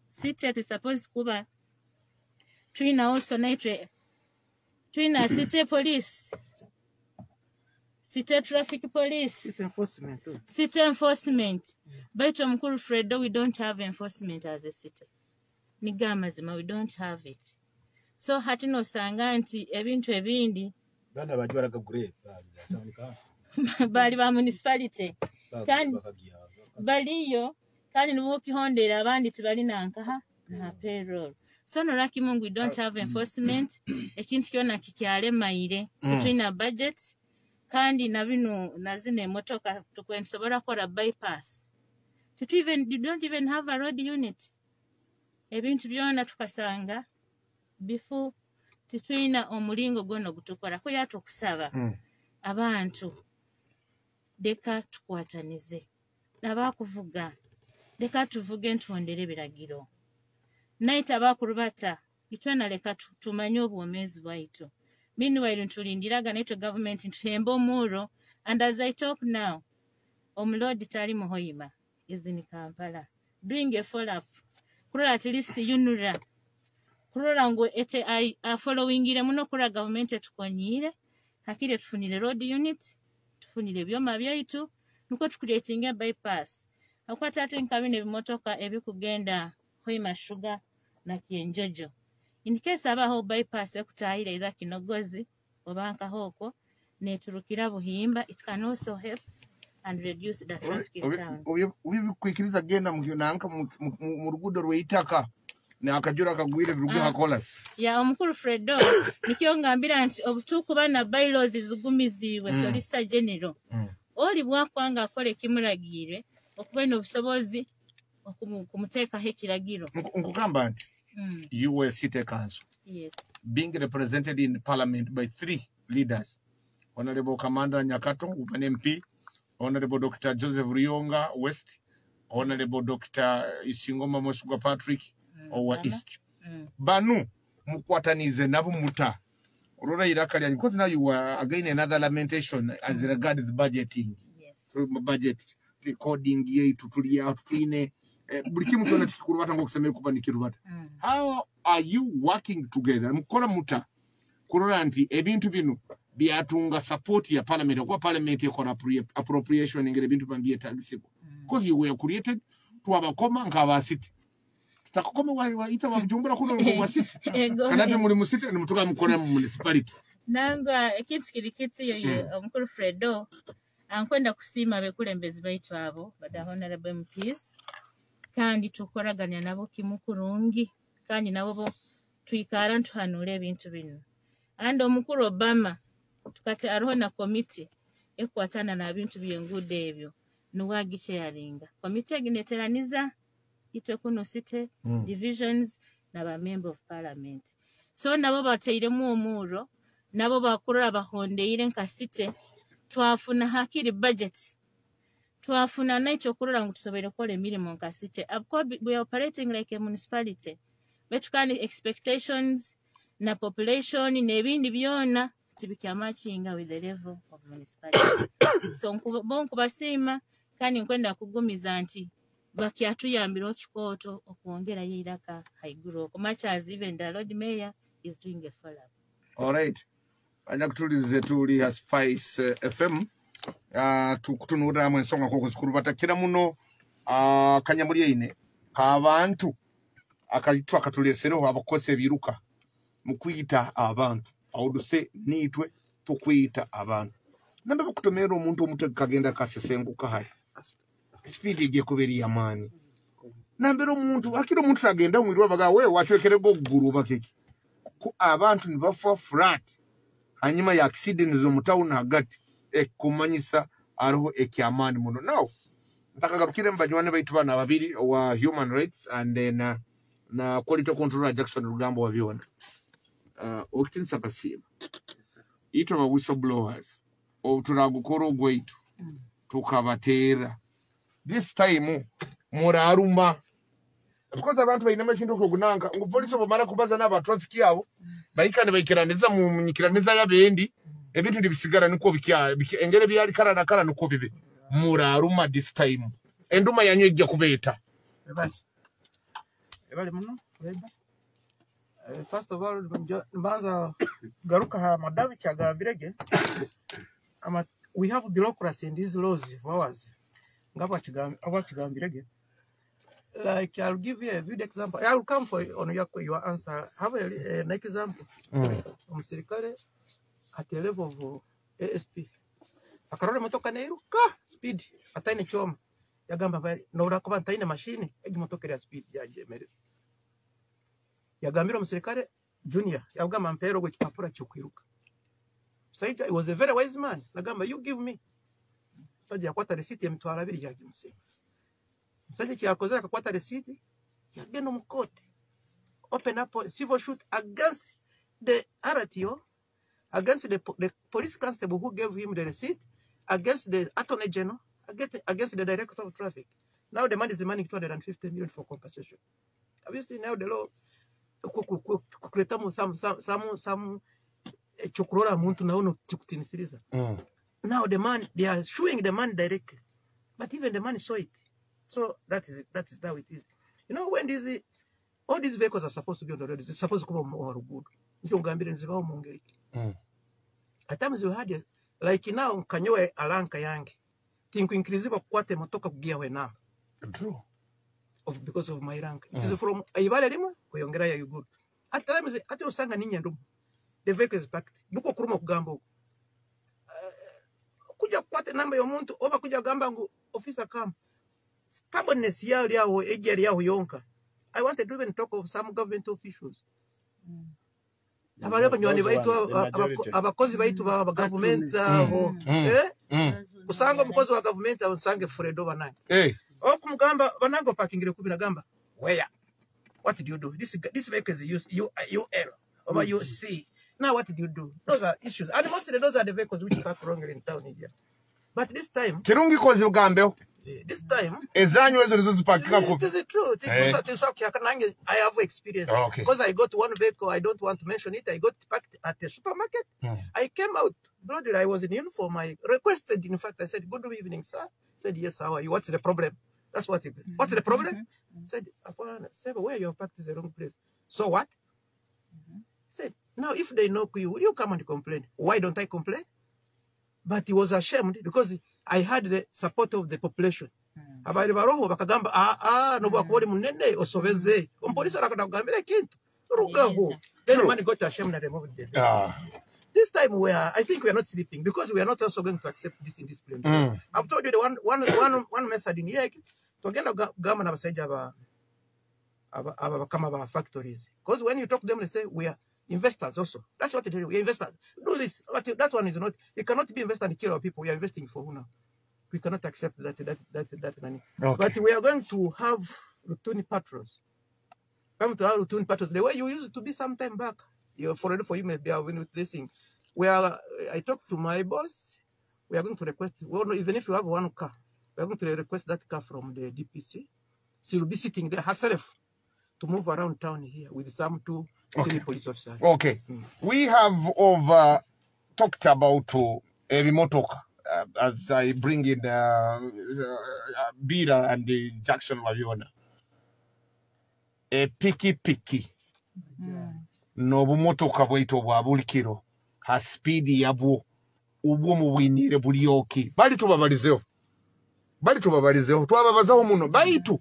city tu suppose kuba tulina also naitwe tulina city police, city traffic police, City enforcement. City enforcement. Baitu omukuru Fredo, we don't have enforcement as a city. Niga amazima, we don't have it. So hati nosanga nti ebintu ebindi Bana bajwaraga grey bali town council. Bali ba municipality kandi baliyo, kandi nibo kihondera abandi tibali nankaha na payroll. So noraki mungu, we don't have enforcement. Ekintu kyona kikyalemaire. Tulina budget kandi na bino na zino emotoka tukwensobola kukola bypass. Tutu even, you don't even have a road unit. Ebintu byona tukasanga bifu, titulina omulingo gwono gutukora. Ko yatukusaba abantu leka tukwatanize, abakuvuga leka tuvuge ntondere ebiragiro, naite abakurubata itwena leka tumanye obwomeezi bwaitu. Meanwhile ntulindiraga naitwe government ntuhembe omuro, and as I talk now omulodi tali muhoima, is in Kampala doing a follow up kurora at least UNRA kurora ngu ete afollowingire muno kurora government etukonyire hakire tufunire road unit, tufunire ebyoma byaitu nuko tucreatinge bypass. Akwata ate nkabine ebimotoka ebikugenda Hoima Sugar na Kienjojo. In case abaho bypass ekutahira either Kinogozi oba nkahoko neturukira Buhimba, it can also help and reduce the traffic in town. Obikwikiriza genda nanka mu rugudo rw'eitaka nakajura kagwire biruge hakolas. Ya omukuru Fredo nikyo ngambira nti obutukuba na bylaws zigumiziwe Solicitor General oli bwakwanga akole kimuragire okuba n'obusobozi okumuteekaho ekiragiro. Nkugamba nti US City Council, yes, being represented in parliament by three leaders, Honorable Commander Nyakato, Woman MP, Honorable Dr. Joseph Rionga West, Honorable Dr. Isingoma Mwesigwa Patrick owa East. Banu mukwatanize nabo muta orora iraka lyanyu, because now you are again another lamentation as regards budgeting. Yes. Budget recording yetu tuli out tuine buli kimu kyona tukikurubata ngokusemere kuba nikirubata. How are you working together? Mukora muta kurora nti ebintu bino byatunga support ya parliament, okuba parliament ekola appropriation engeri ebintu bino byetagisibwa. Because you were created twabakoma nk'aba city. Tutakukoma waita wabujumbura kuno wa city. Kandi muri mu city nimutuka mukora mu municipality. Nanga ekintu kiri kiti omukuru Fredo ankwenda kusiima abekulembezi baitu abo bada honorable MPs, kandi tukoraganya nabo kimu kurungi, kandi nabo bo twikara ntuhanura ebintu bino. And omukuru Obama tukate aroho na committee ekwatana na bintu byenguudo ebyo nuwagicharinga committee egineteraniza itwe kuno city divisions na ba member of parliament. So nabo bateiremu omuro, nabo bakurora bahondeire nka city twafuna hakiri budget, twafuna nacho kurora ngu tusobere kukola emirimu nka city. Of course we are operating like a municipality, but kandi expectations na population n'ebindi byona tibikyamachinga with the level of municipality. So bo nkubasiima kandi nkwenda kugumiza nti bakyatuyambira okikooto okwongerayo eiraka haiguru okwo, much as even the Lord Mayor is doing a follow-up. All right. Anyakutulize tuli ha Spice FM. Tukutunuriramu ensonga koko zikuru muno kanyamulyeine k'abantu akalitwa katulesereho abakosa ebiruka mu kwita abantu awuduse niitwe tukwita abantu nambe bakutomera omuntu omuto kagenda kasesenguka hali speed egiye kuba eri yamaani nambera omuntu akira omuntu agenda omwirwa baga we wachwekerego ogguru bakeki ku abantu nibafa flat hanyuma ya accident zo mu town hagati ekumanyisa Ariho ekyamaani muno. Now ntakagarukire mu banywani baitu bano ababiri, owa human rights and then na quality controller Jackson Rugambo wa byona. Okitinisa basiima itwe aba whistleblowers, obu turagukora ogwaitu tukabateera this time muraruma, because abantu bainemu ekintu okyogunanka ngu polisi obumara kubaza n'aba traffic abo bahika nibaikiraniza mu nyikiraniza y'abendi, ebintu nibisigara nikwo engeri byali kara na kara nikwo bibe. Muraruma this time, enduma yanyu ejja kubeeta. Ebali. Ebali muno, Reba. First of all, mbanza garuka ha madamu kyagambirege. Ama we have bureaucracy in these laws of ours. Nga bwakigambirege. Like, I'll give you a good example. I will come for on your answer. Have an example. Omusirikale at the level of ASP akarora emotoka neiruka speed ataine kyoma, yagamba nobura kuba ntaine mashini, egi motoka eri speed, yajemereza, yagambira omusirikale junior, yagamba, "Mpero ogwo ekipapura kyokwiruka." Musaija, he was a very wise man, nagamba, "You give me." Musajja yakwata receipt 200,000, yagimusinga. Musajja ekyakozere, akakwata receipt, yagenda omu court, open up a civil suit against the RTO, against the police constable who gave him the receipt, against the attorney general, against the director of traffic. Now the man is demanding 250 million for compensation. Have you seen now the law kukuletamu some ekyokurora muntu nawe nokikutinisiiriza? Now the man, they are suing the man directly, but even the man saw it. So that is it. That is how it is. You know, when these all these vehicles are supposed to be on the road, it's supposed to kuba mu ruguudo. Nikyo ngambire nzibaho mu ngeri. At times we had, like now nkanyowe alanka yange, tinkwikirizibwa kukwata emotoka kugiyaho enamba True. Of because of my rank. It is from ibale limwe kuyongera ya Uganda. At times ate osanga ninye ndumu. The vehicle is parked. Nuko kuruma kugamba okwo. Kuja kukwata namba y'omuntu oba kuja kugamba ngu officer come. Stubbornness yayo lyaho ejja lyaho yonka. I wanted to even talk of some government officials. Abali abanywani baitu, abakozi baitu ba gavumenti abo. Eh? Kusanga omukozi wa gavumenti abo nsange Fredo banange. Okumugamba banange opakingire kubi, nagamba, "Where? What did you do? This vehicle is U, U L over UC. Now what did you do?" Those are issues. And mostly those are the vehicles which park wrongly in town here. But this time, Kirungi kozi bugambeho. This time, Ezanyu ezo nizo zipakika it kubi. is true. It Eh. is nange I have experience. Because I got one vehicle, I don't want to mention it. I got parked at a supermarket. I came out, bloody, I was in uniform. I requested, in fact, I said, "Good evening, sir." Said, "Yes, how are you? What's the problem?" That's what it, "What's the problem?" Said, "Afwan, sir, where you have parked is the wrong place." "So what?" Said, "Now if they knock you, will you come and complain?" "Why don't I complain?" But he was ashamed because I had the support of the population. Abaire baroho bakagamba, "Ah ah, nobu akuboli munene osobeze." Omupolisi arakada kugambira ekintu. Rugaho. Then the True. man got ashamed and removed the vehicle. This time we are, I think we are not sleeping because we are not also going to accept this indiscipline. I've told you the one method in here. Tugenda kugamba n'abasajja aba bakama ba factories. Because when you talk to them, they say, "We are investors also." That's what they do. "We are investors. Do this." But that one is not, you cannot be investor and kill our people. We are investing for who now? We cannot accept that money. Okay. But we are going to have routine patrols. Come to have routine patrols the way you used to be some time back. You for you maybe have been with this thing. We are. I talked to my boss. We are going to request. Well, even if you have one car, we are going to request that car from the DPC. She will be sitting there herself to move around town here with some 2, 3 police officers. Okay. We have over talked about ebimotoka as I bring in Bira and the Jackson Waviona. Epiki piki n'obumotoka bwaitu obwa buli kiro ha sipiidi yabwo ubwo mubwinire bulyoki bali tubabalizeho, bali tubabalizeho, twababazaho muno baitu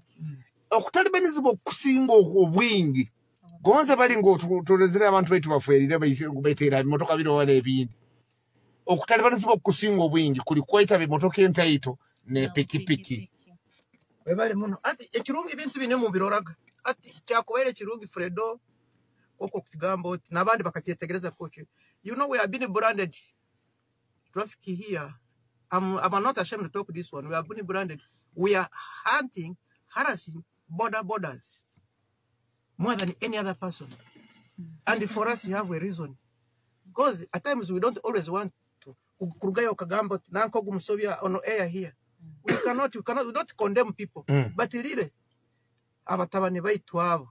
okutalibanizibwa okusinga obwingi gonza bali ng'otulezere abantu baitu baferire baiteera ebimotoka biro wala ebindi, okutalibanizibwa okusinga obwingi kuli kwaita bimotoka entaito nepikipiki. Webale muno. Ati ekirungi ebintu bine mubiroraga. Ati kyakubaire ekirungi Fredo okwo kugamba oti n'abandi bakakyetegereza koki. You know, we have been branded traffic here. I'm not ashamed to talk this one. We have been branded. We are hunting, harassing borders more than any other person. And for us, you have a reason. Because at times we don't always want to. Kurugayo kagamba nanko gumusobya on air here. We don't condemn people. But really, abatabani baitu abo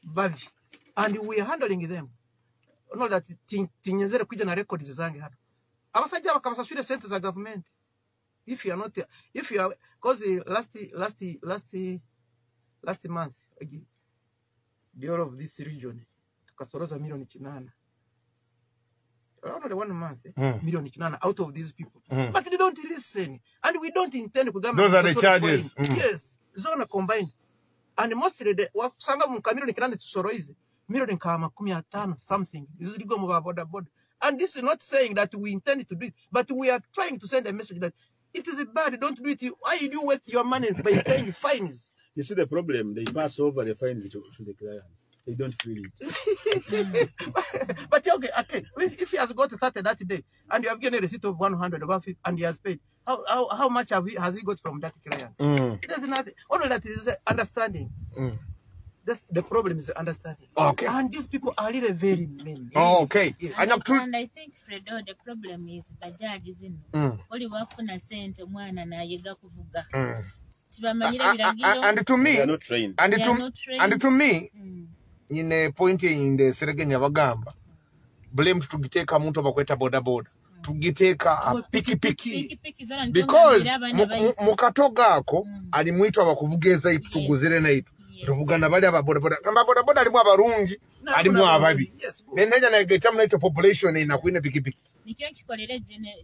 babi. And we are handling them. Know that tinyezere kuja na records zange hano. Abasajja bakabasasura sente za government. If you are not, if you are, because last month, the whole of this region, tukasoroza 8 million. Only 1 month, 8 million out of these people. But they don't listen. And we don't intend to go. Those are the charges. Yes, zona combined. And mostly, the wasanga mu 8 million tusoroize. 50 million something. This is go border border. And this is not saying that we intend to do it, but we are trying to send a message that it is bad, don't do it. Why do you waste your money by paying fines? You see the problem, they pass over the fines to the clients. They don't feel it. But okay, if he has got 30 that day and you have given a receipt of 100 above it and he has paid, how much has he got from that client? There's nothing. Only that is understanding. That's the problem, is understanding. Okay. And these people are really very many. Oh, okay. Yeah. And I think, Fredo, the problem is bajaji zino. Oli wafuna sente mwana nayiga kuvuga. Tibamanyira biragiro. And to me, they are not trained. And to me, nyine point in the Seregenya bagamba. Blame tugiteka muntu abakweta boda boda. Tugiteka piki piki. Because mukatoga ako alimwitwa abakuvugeza itu tuguzire na itu. Tuvugana bali aba boda boda. Kamba boda boda alimu abarungi, alimu ababi. Nenenya na egetamu naito population ina kuine piki piki. Nikyo nkikolere general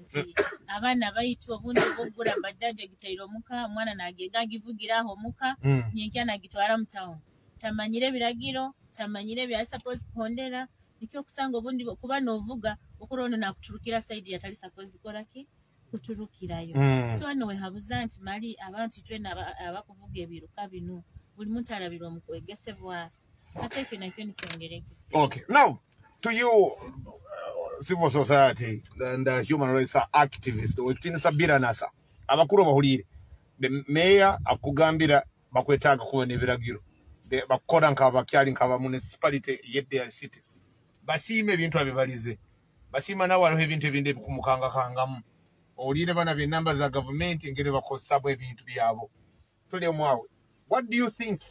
nti abaana baitu obundi obugura bajaji gitairo muka mwana nagega givugira aho muka nyenkya nagitwara mu town. Tamanyire biragiro, tamanyire bya suppose kuhondera, nikyo kusanga obundi kuba novuga okurono nakuturukira side yatali suppose kora ki kuturukirayo. So ano we habuza nti mali abantu twena abakuvuga ebiruka bino buli muntu alabirwa mu kwegesebwa ate ekyo nakyo nikyongera ekisi. Okay, now to you civil society and human rights activists wekitinisa biranasa abakuru bahulire the mayor akugambira bakwetaaga kuba n'ebiragiro bakora nk'abakyali nk'aba municipality yedde ya city basiima ebintu abibalize basiima nawe waliho ebintu ebindi ebikumukangakangamu owulire bana b'enamba za gavumenti engeri bakozesaamu ebintu byabo tuli omwawe. What do you think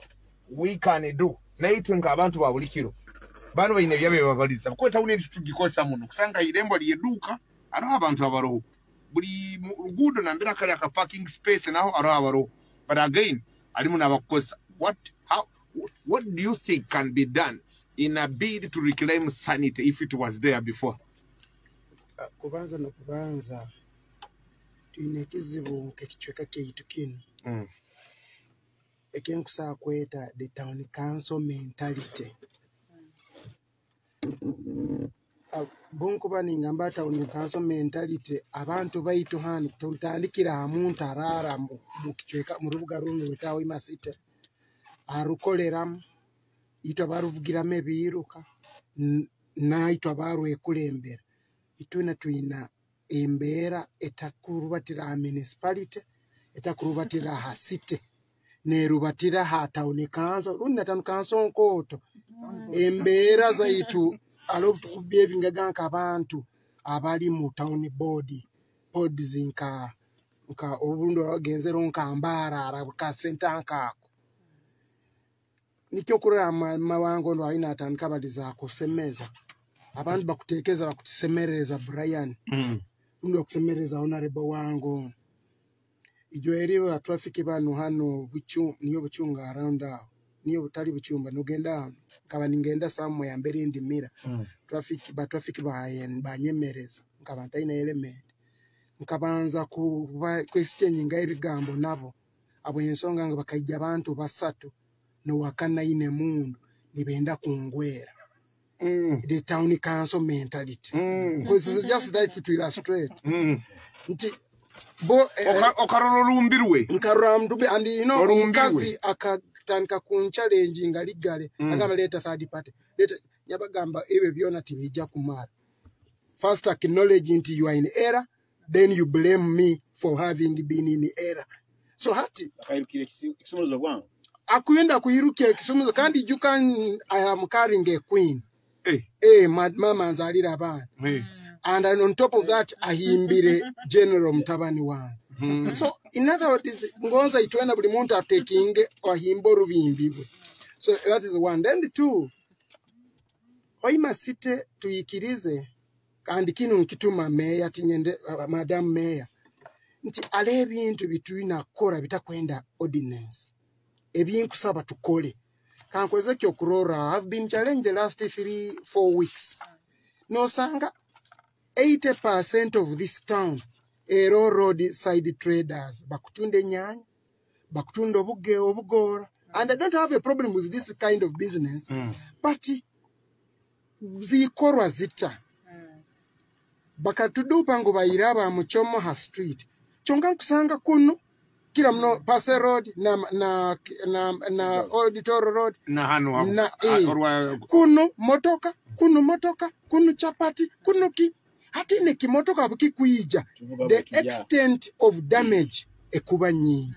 we can do naye twe ng'abantu ba buli kiro bano balina ebyabo byebabaliza kuba tawuni eri tugikozesa muno kusanga irembo lyeduuka ariho abantu abaroho buli luguudo nambera kali aka parking space naho ariho abaroho, but again alimu n'abakukozesa. What do you think can be done in a bid to reclaim sanity if it was there before? Kubanza nokubanza twine ekizibu nk'ekicweka kyaitu kinu ekyenkusobola kweta the town council mentality. Bonkuba ningamba town council mentality, abantu baitu hanu tutandikira aha muntu araara mu kicweka mu rubuga runo rwetaho Imasite arukoleramu itwe abaruvugiramu ebiiruka naitwe abarwekulembera itwena twina embeera etakurubatira aha municipality, etakurubatira aha city, nerubatira aha town council rundi na town council nkooto embeera zaitu alo tukubehavingaga nk'abantu abali mu town board boards nka obundi bagenzero nka Mbarara kasenta nkaako nikyo kurora mawango ndo aina atandika baliza kusemeza abantu bakutekeza bakutusemereza Brian rundi bakusemereza honorable wango ijo eri ba traffic bano hano buchu niyo buchunga around aho niyo butali buchumba nugenda nkaba ningenda somewhere mbere ndimira traffic ba traffic banyemereza nkaba ntaina element nkabanza kuba exchange ebigambo nabo abo ensonga nga bakaija abantu basatu no wakana ine mundu nibenda kungwera. The town council mentality because it's just like to illustrate nti bo okarora rumbirwe nkarora mdube and you know omukazi akatandika kun challenge nga ligale agamba leta third party leta nyabagamba ebyo byona tibijja kumara. First acknowledge nti you are in error. Then you blame me for having been in error. So hati Akairukira ekisumulizo bwangu. Akuyenda kuyiruka ekisumulizo, kandi ijuka I am carrying a queen. Eh. Eh, mama nzalira abaana. Eh. And on top of that ahimbire general mutabani wange. So in other words, ngonza itwena buli muntu atekinge ahimba orubimbi bwe. So that is one. Then the two, Hoima City tuyikirize, kandi kinu nkituma meya tinyende, madam meya nti ale ebintu bitulina kukora bitakwenda ordinance ebinkusaba tukole. Kankweze kyokurora, I've been challenged the last 3-4 weeks. Nosanga 80% of this town ero road side traders bakutunda enyanya, bakutunda obuge obugora, and I don't have a problem with this kind of business. But zikorwa zita. Bakatudupa ngo bayiraba mu Chomoha Street. Kyonka nkusanga kuno kila mno Pase Road na na na, na Old Toro Road na hano na kuno motoka, kuno motoka, kuno chapati, kuno ki hati ne kimotoka bukikuija. The extent of damage ekuba nyingi.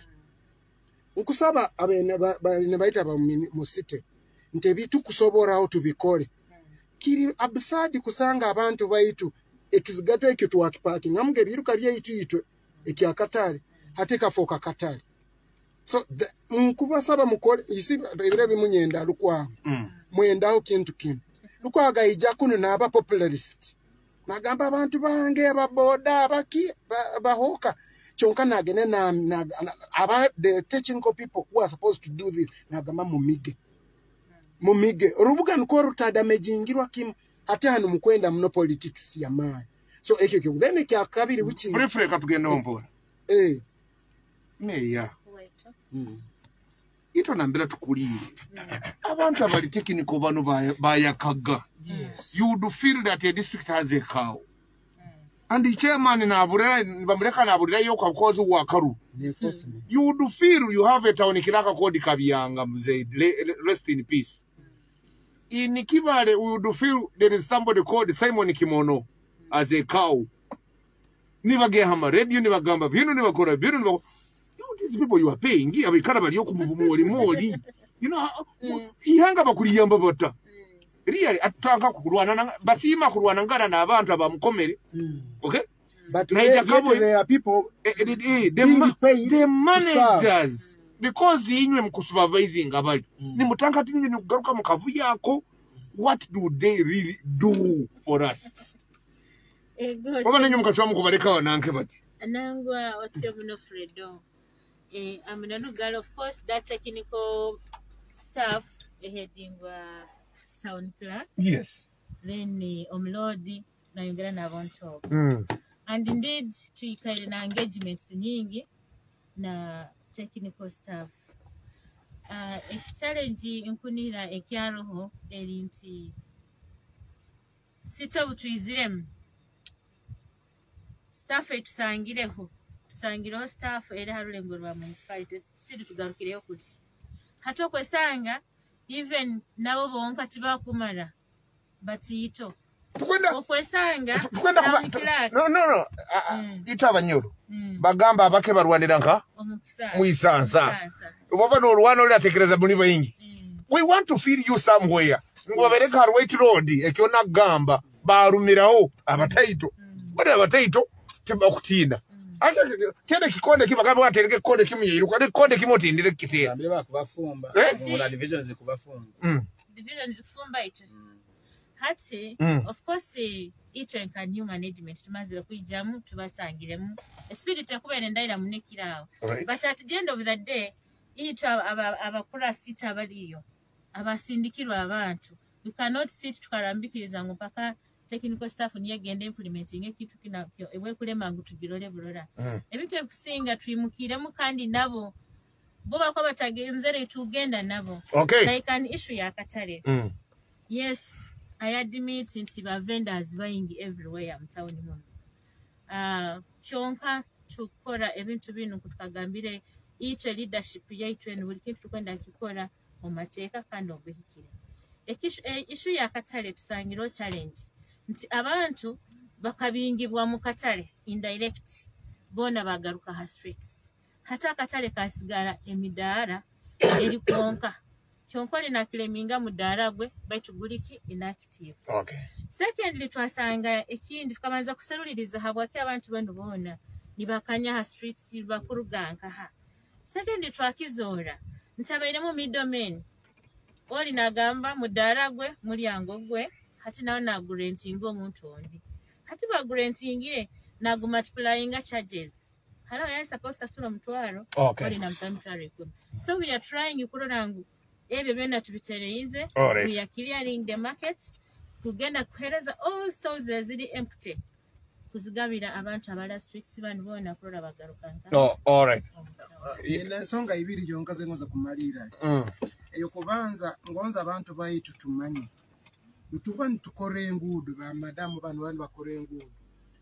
Nkusaba abene ne baita ba musite nti ebitu kusoboraho tubikole. Kiri absadi kusanga abantu baitu ekizigata ekyo tuwakiparking ngamuge biruka byaitu itwe ekyakatale ate kafoka katale. So nkubasaba mukole, you see ebire bimunyenda Lukwago. Mwendaho kintu kimu. Lukwago ija kuno n'aba popularist. Nagamba abantu bange ababoda abaki bahoka kyonka nagene na aba the technical people who are supposed to do this nagamba mumige. Mumige orubuga nuko rutadamejingirwa kimu ate hano mukwenda muno politics ya maani. So ekyo kyo then ekya kabiri which briefly katugende ompola. Eh. Meya. Ito nambira tukulire. Abantu abali technical bano bayakaga. Yes. You would feel that a district has a cow. And the chairman nabulera bamuleka nabulira yo kakozi wakaru. You would feel you have a town kiraka kodi Kabiyanga mzee. Rest in peace. In Kibale we would feel there is somebody called Simon Kimono as a cow. Nibagehama radio nibagamba bino nibakora bino nibakora. You these people you are paying abikara bali okumuvumuli moli. You know ihanga bakuliyamba bata. Really atanga kulwana basima kulwana ngana n'abantu abamukomere. Okay? But there are people the managers because inywe mkusupervising abali. Nimutanga tinye nikugaruka mukavu yako. What do they really do for us? Oba nanyo mukachwa mukubaleka wananke bati. Nangwa otyo muno Fredo. Amunanugala of course that technical staff heading sound clerk. Yes. Then omlodi nayongera n'abantu. And indeed tuikaire na engagements nyingi na technical staff. Challenge nkunira ekyaroho eri nti sito butwiziremu staff etusangireho tusangireho staff era harulengo rwa municipality sidi tugarukireyo kuli hato kwesanga even nabo bonka tibakumara batiyito tukwenda okwesanga tukwenda kuba no ita abanyoro bagamba abake barwanira nka muisansa oba no rwano lyatekereza muli bayingi. We want to feel you somewhere ngo babereka white road ekyo nagamba barumirawo abataito bali abataito tibakutina ate tende kikonde kibagamba batereke kikonde kimuyiruka ne kikonde kimotindire kitera ambire bakubafumba muna division zikubafumba division zikufumba ito hati of course each and can new management tumazira kuijamu tubasangiremu spirit yakubere ndaira munekirawo. But at the end of the day each abakura sita baliyo abasindikirwa abantu you cannot sit tukarambikiriza ngo paka technical staff niye gende implementing ekintu kina ewe kulema ngu tugirole burora. Ebintu ebikusinga twimukiremu kandi nabo bo bako batagenzere tugenda nabo. Okay. Like an issue ya katale. Yes, I admit nti ba vendors buying everywhere mu town muno. Kyonka tukora ebintu bino kutukagambire each leadership yaitu en buli kintu tukwenda kikora mu mateeka kandi obuhikire. Issue ya katale tusangiro challenge nti abantu Bakabingibwa mu katale indirect, boona bagaruka ha streets. Hati akatale kasigara emidaara eri kwonka, kyonka oli nakireminga mudaara gwe, baitu guliki inactive. Secondly, twasanga ekindi, tukabanza kuseruliriza habwaki abantu banu boona nibakanya ha streets, bakuruga nkaha. Secondly, twakizoora nti abairemu middlemen. Oli nagamba mudaara gwe mulyango gwe, hati nawe nagurentinga omuntu ondi, hati bagurentingire nagumultiplyinga charges. Hariho yali supposed kusasula 10,000, oli namusaba 100,000. So we are trying kurora ngu ebyo byona tubitereize. We are clearing the market, tugenda kuhereza all stores eziri empty, kuzigabira abantu abala streets banu boona kurora bagaruka nka. Oh, all right. Nina ensonga ibiri yonka zengoza kumalira. Eyo kubanza, ngonza abantu baitu tumanye nituba nitukora enguudo, bamadamu bano bani bakora enguudo,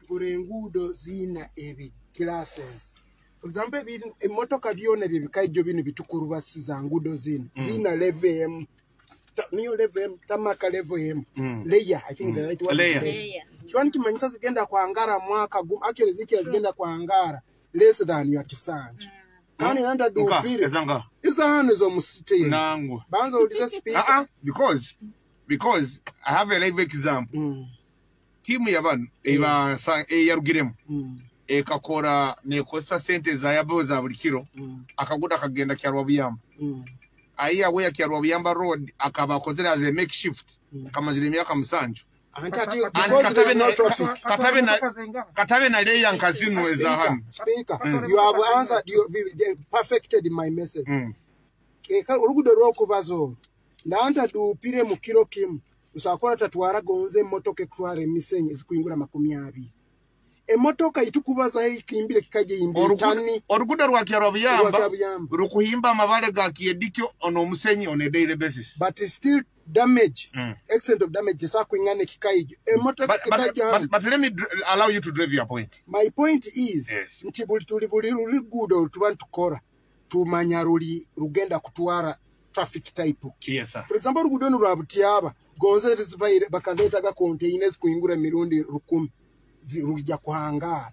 tukora enguudo ziina ebi classes. For example, emmotoka byona ebyo ebikaijo bino bitukurubasiza nguudo zino ziina level emu. Niyo level emu, tarmac level emu, layer, I think the right word is Layer. layer. Kiba nikimanyisa zigenda kwangara mwaka gumu, actually zikira zigenda kwangara less than your kisanja, kandi nanda Nka, dupire ezanga. Iza hano ez'omu city. Nangwa. Banza owulize, speaker. Because I have a live example. Tiimu yabano eba eyarugiremu ekakora nekozesa sente zayabo za buli kiro, akaguda akagenda Kyarwa Buyamba, ayiya we ya Kyarwa Buyamba road akaba akozere as a makeshift, kamazire emyaka 7. Anti ati And because there is no traffic. Katabe na leya nka zino eza hano. Speaker, you have answered, you perfected my message. Oluguudo lw'okubaza olwo nanta duupire mu kiro kimu usakora tatwara gonze emmotoka ekutwara emisenyi ezikuyingura 20, emmotoka itukubaza ikimbire kikaje imbire tani. Oluguudo lwa Kyarwa Buyamba Lwa Buyamba. Rukuhimba amabale ga kiedikyo ono omusenyi on a daily basis. But still damage, extent of damage esakwingana ekikaijo emmotoka kikaije hano. But let me allow you to drive your point. My point is nti buli tuli buli luguudo tuba ntukora tumanya luli lugenda kutwara traffic type. Yes, sir. For example, oluguudo luno lwa Butiaba gonze zibaire bakaleetaga containers kuyingura emirundi 1000, rujja kuhangaara.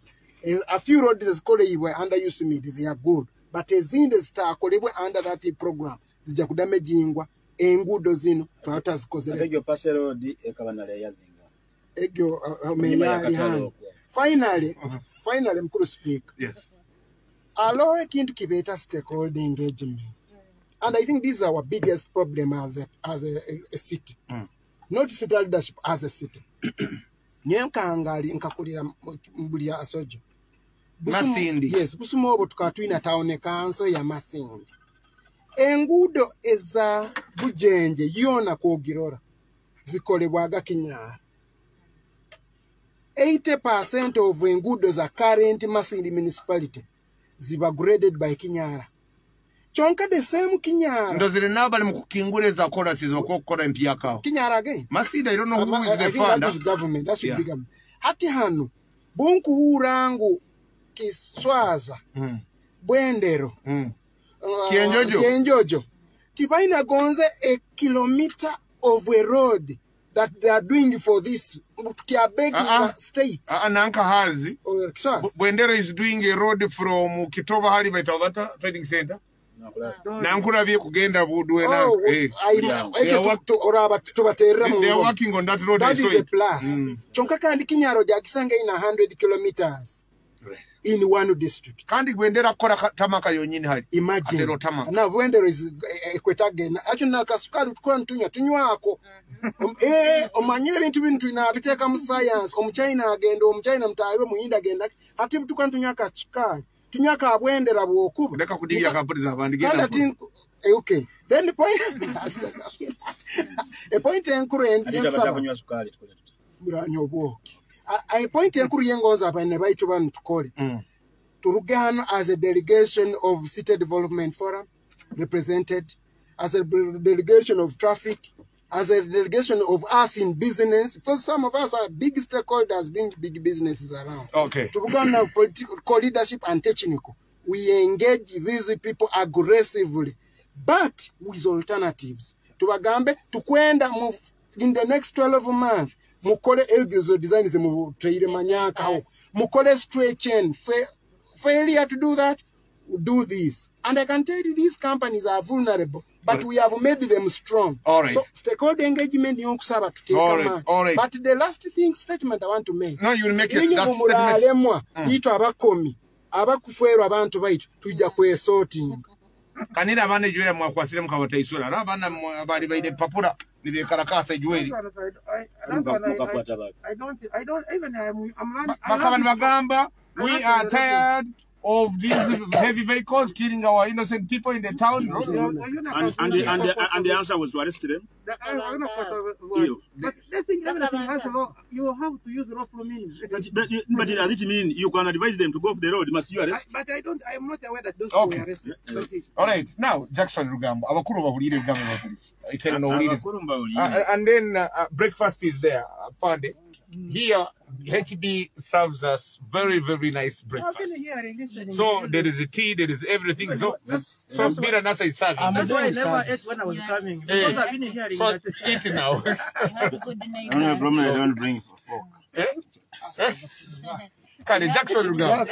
A few roads ezikoleibwe under USMID, they are good, but ezindi zitakolebwe under that program zijja kudamagingwa enguudo zino twaba Ate tazikozere. egyo Pase Road ekaba na layer zinga? Egyo Nyuma menya ya ali katale hano. okwo. Finally, mukulu speaker, alowo ekintu kibeeta stakeholder engagement, and I think this is our biggest problem as a city, not city leadership, as a city. Nyenkangali nkakulira mu buli asojo. Masindi. Yes, Busumu obwo tukaba tulina town council ya Masindi. Enguudo eza Bujenje yona kwogirora zikolebwaga Kinyara. 80% of enguudo za current Masindi municipality ziba graded by Kinyara. Kyonka the same Kinyara Ndozire nabo bali mu kukingura eza korasi bakokukola empyakawo. Kinyara again. Masindi, I don't know who is I the think that funder. is government. That should be government. Hati hano bunkuhura ngu Kiswaza, Bwendero, Kyenjojo. Kyenjojo tibalina gonze a kilometer of a road that they are doing for this tukyabegi state. Nanka hazi. Or Kiswaza. Bwendero is doing a road from Kitoba hali baita bata trading center. Nankulabye kugenda Budwe na Oh, ekyo oraba tubaterera mu They are ngoma. working on that road. I That saw is a it. plus. Kyonka kandi Kinyaro gyagisanga ina 100 kilometers in one district. Kandi Bwendero akola tarmac yonyini hali. Imagine. Atero tarmac. Na Bwendero is ekwetagenda akyo nakasukali tukola ntunywa tunywako. Omanyire ebintu bino tulina biteeka mu science. Omuchina agenda, omuchina mutaawe, muyindi agenda, ate tukola ntunywa kasukali, tunywa ka Bwendera bwokuba. Leka kudibya kampuni z'abandi, Kandi genda. ati okay, then the point, a point enkuru Ate enkusaba kunywa sukali tukole tuti? Muranya obwoki. A point enkuru yengonza abaine baitu bano tukole, turuge hano as a delegation of City Development Forum represented, as a delegation of traffic, as a delegation of us in business, because some of us are big stakeholders doing big businesses around. Turugana political leadership and technical, we engage these people aggressively, but with alternatives. Tubagambe tukwenda mu in the next 12 months. Mukole ezo design zemuteire manyakaho. Mukole stretch and failure to do that, do this. And I can tell you these companies are vulnerable, but we have made them strong. All right. So stakeholder engagement yonkusaba tuteeka. All right. But the last thing statement I want to make. No, you'll make it. That statement. Ito abakomi abakuferwa abantu baitu tujja kwesorting. Kanira abana ejwera mwakwasire mukabataisura. Ra abana bali baide papura nibekarakasa ejweri. I don't even I'm learning. Bagamba, we are tired of these heavy vehicles killing our innocent people in the town. And the answer was to arrest them. But the thing, everything has a law. You have to use lawful means. But does it mean you can advise them to go off the road? Must you arrest? But I don't. I am not aware that those people were arrested. All right. Now, Jackson Rugambo, abakuru bahulire Rugambo police. And then breakfast is there. Friday. Here, HB serves us very, very nice breakfast. I've been hearing, listening. So there is a tea, there is everything. So, so Bira Nasa is serving. That's why I never ate when I was coming. Because I've been hearing so that. Eat now. The problem I don't bring fork. Jackson Rugambo.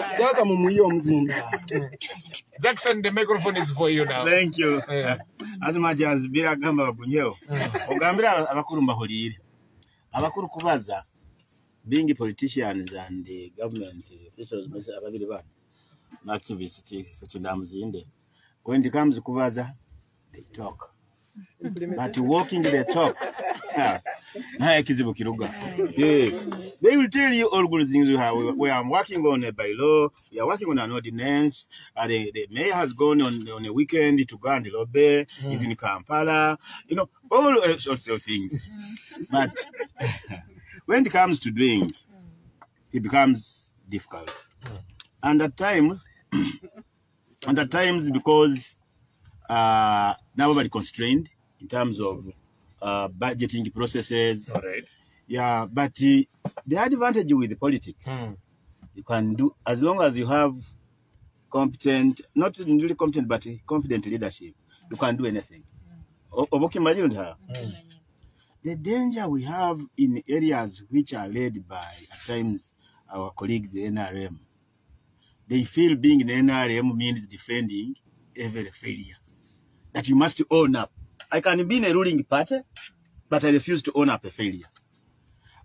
Jackson, the microphone is for you now. Thank you. As much as Bira Gamba Bakunyeho, Ogambira abakuru mbahulire. Abakuru kubaza being politicians and the government officials, ababiri bano, activists, so chindamuzinde. When it comes to kubaza, they talk. But walking the talk, yeah. They will tell you all good things. We are working on a bylaw, we are working on an ordinance. The mayor has gone on a weekend to go and lobby. He's in Kampala, you know, all sorts of things. But when it comes to doing, it becomes difficult. And at times, because now everybody constrained in terms of budgeting processes. All right. Yeah, but the advantage with the politics, you can do as long as you have competent, not really competent, but confident leadership, you can do anything. The danger we have in areas which are led by, at times, our colleagues, the NRM, they feel being in the NRM means defending every failure, that you must own up. I can be in a ruling party, but I refuse to own up a failure.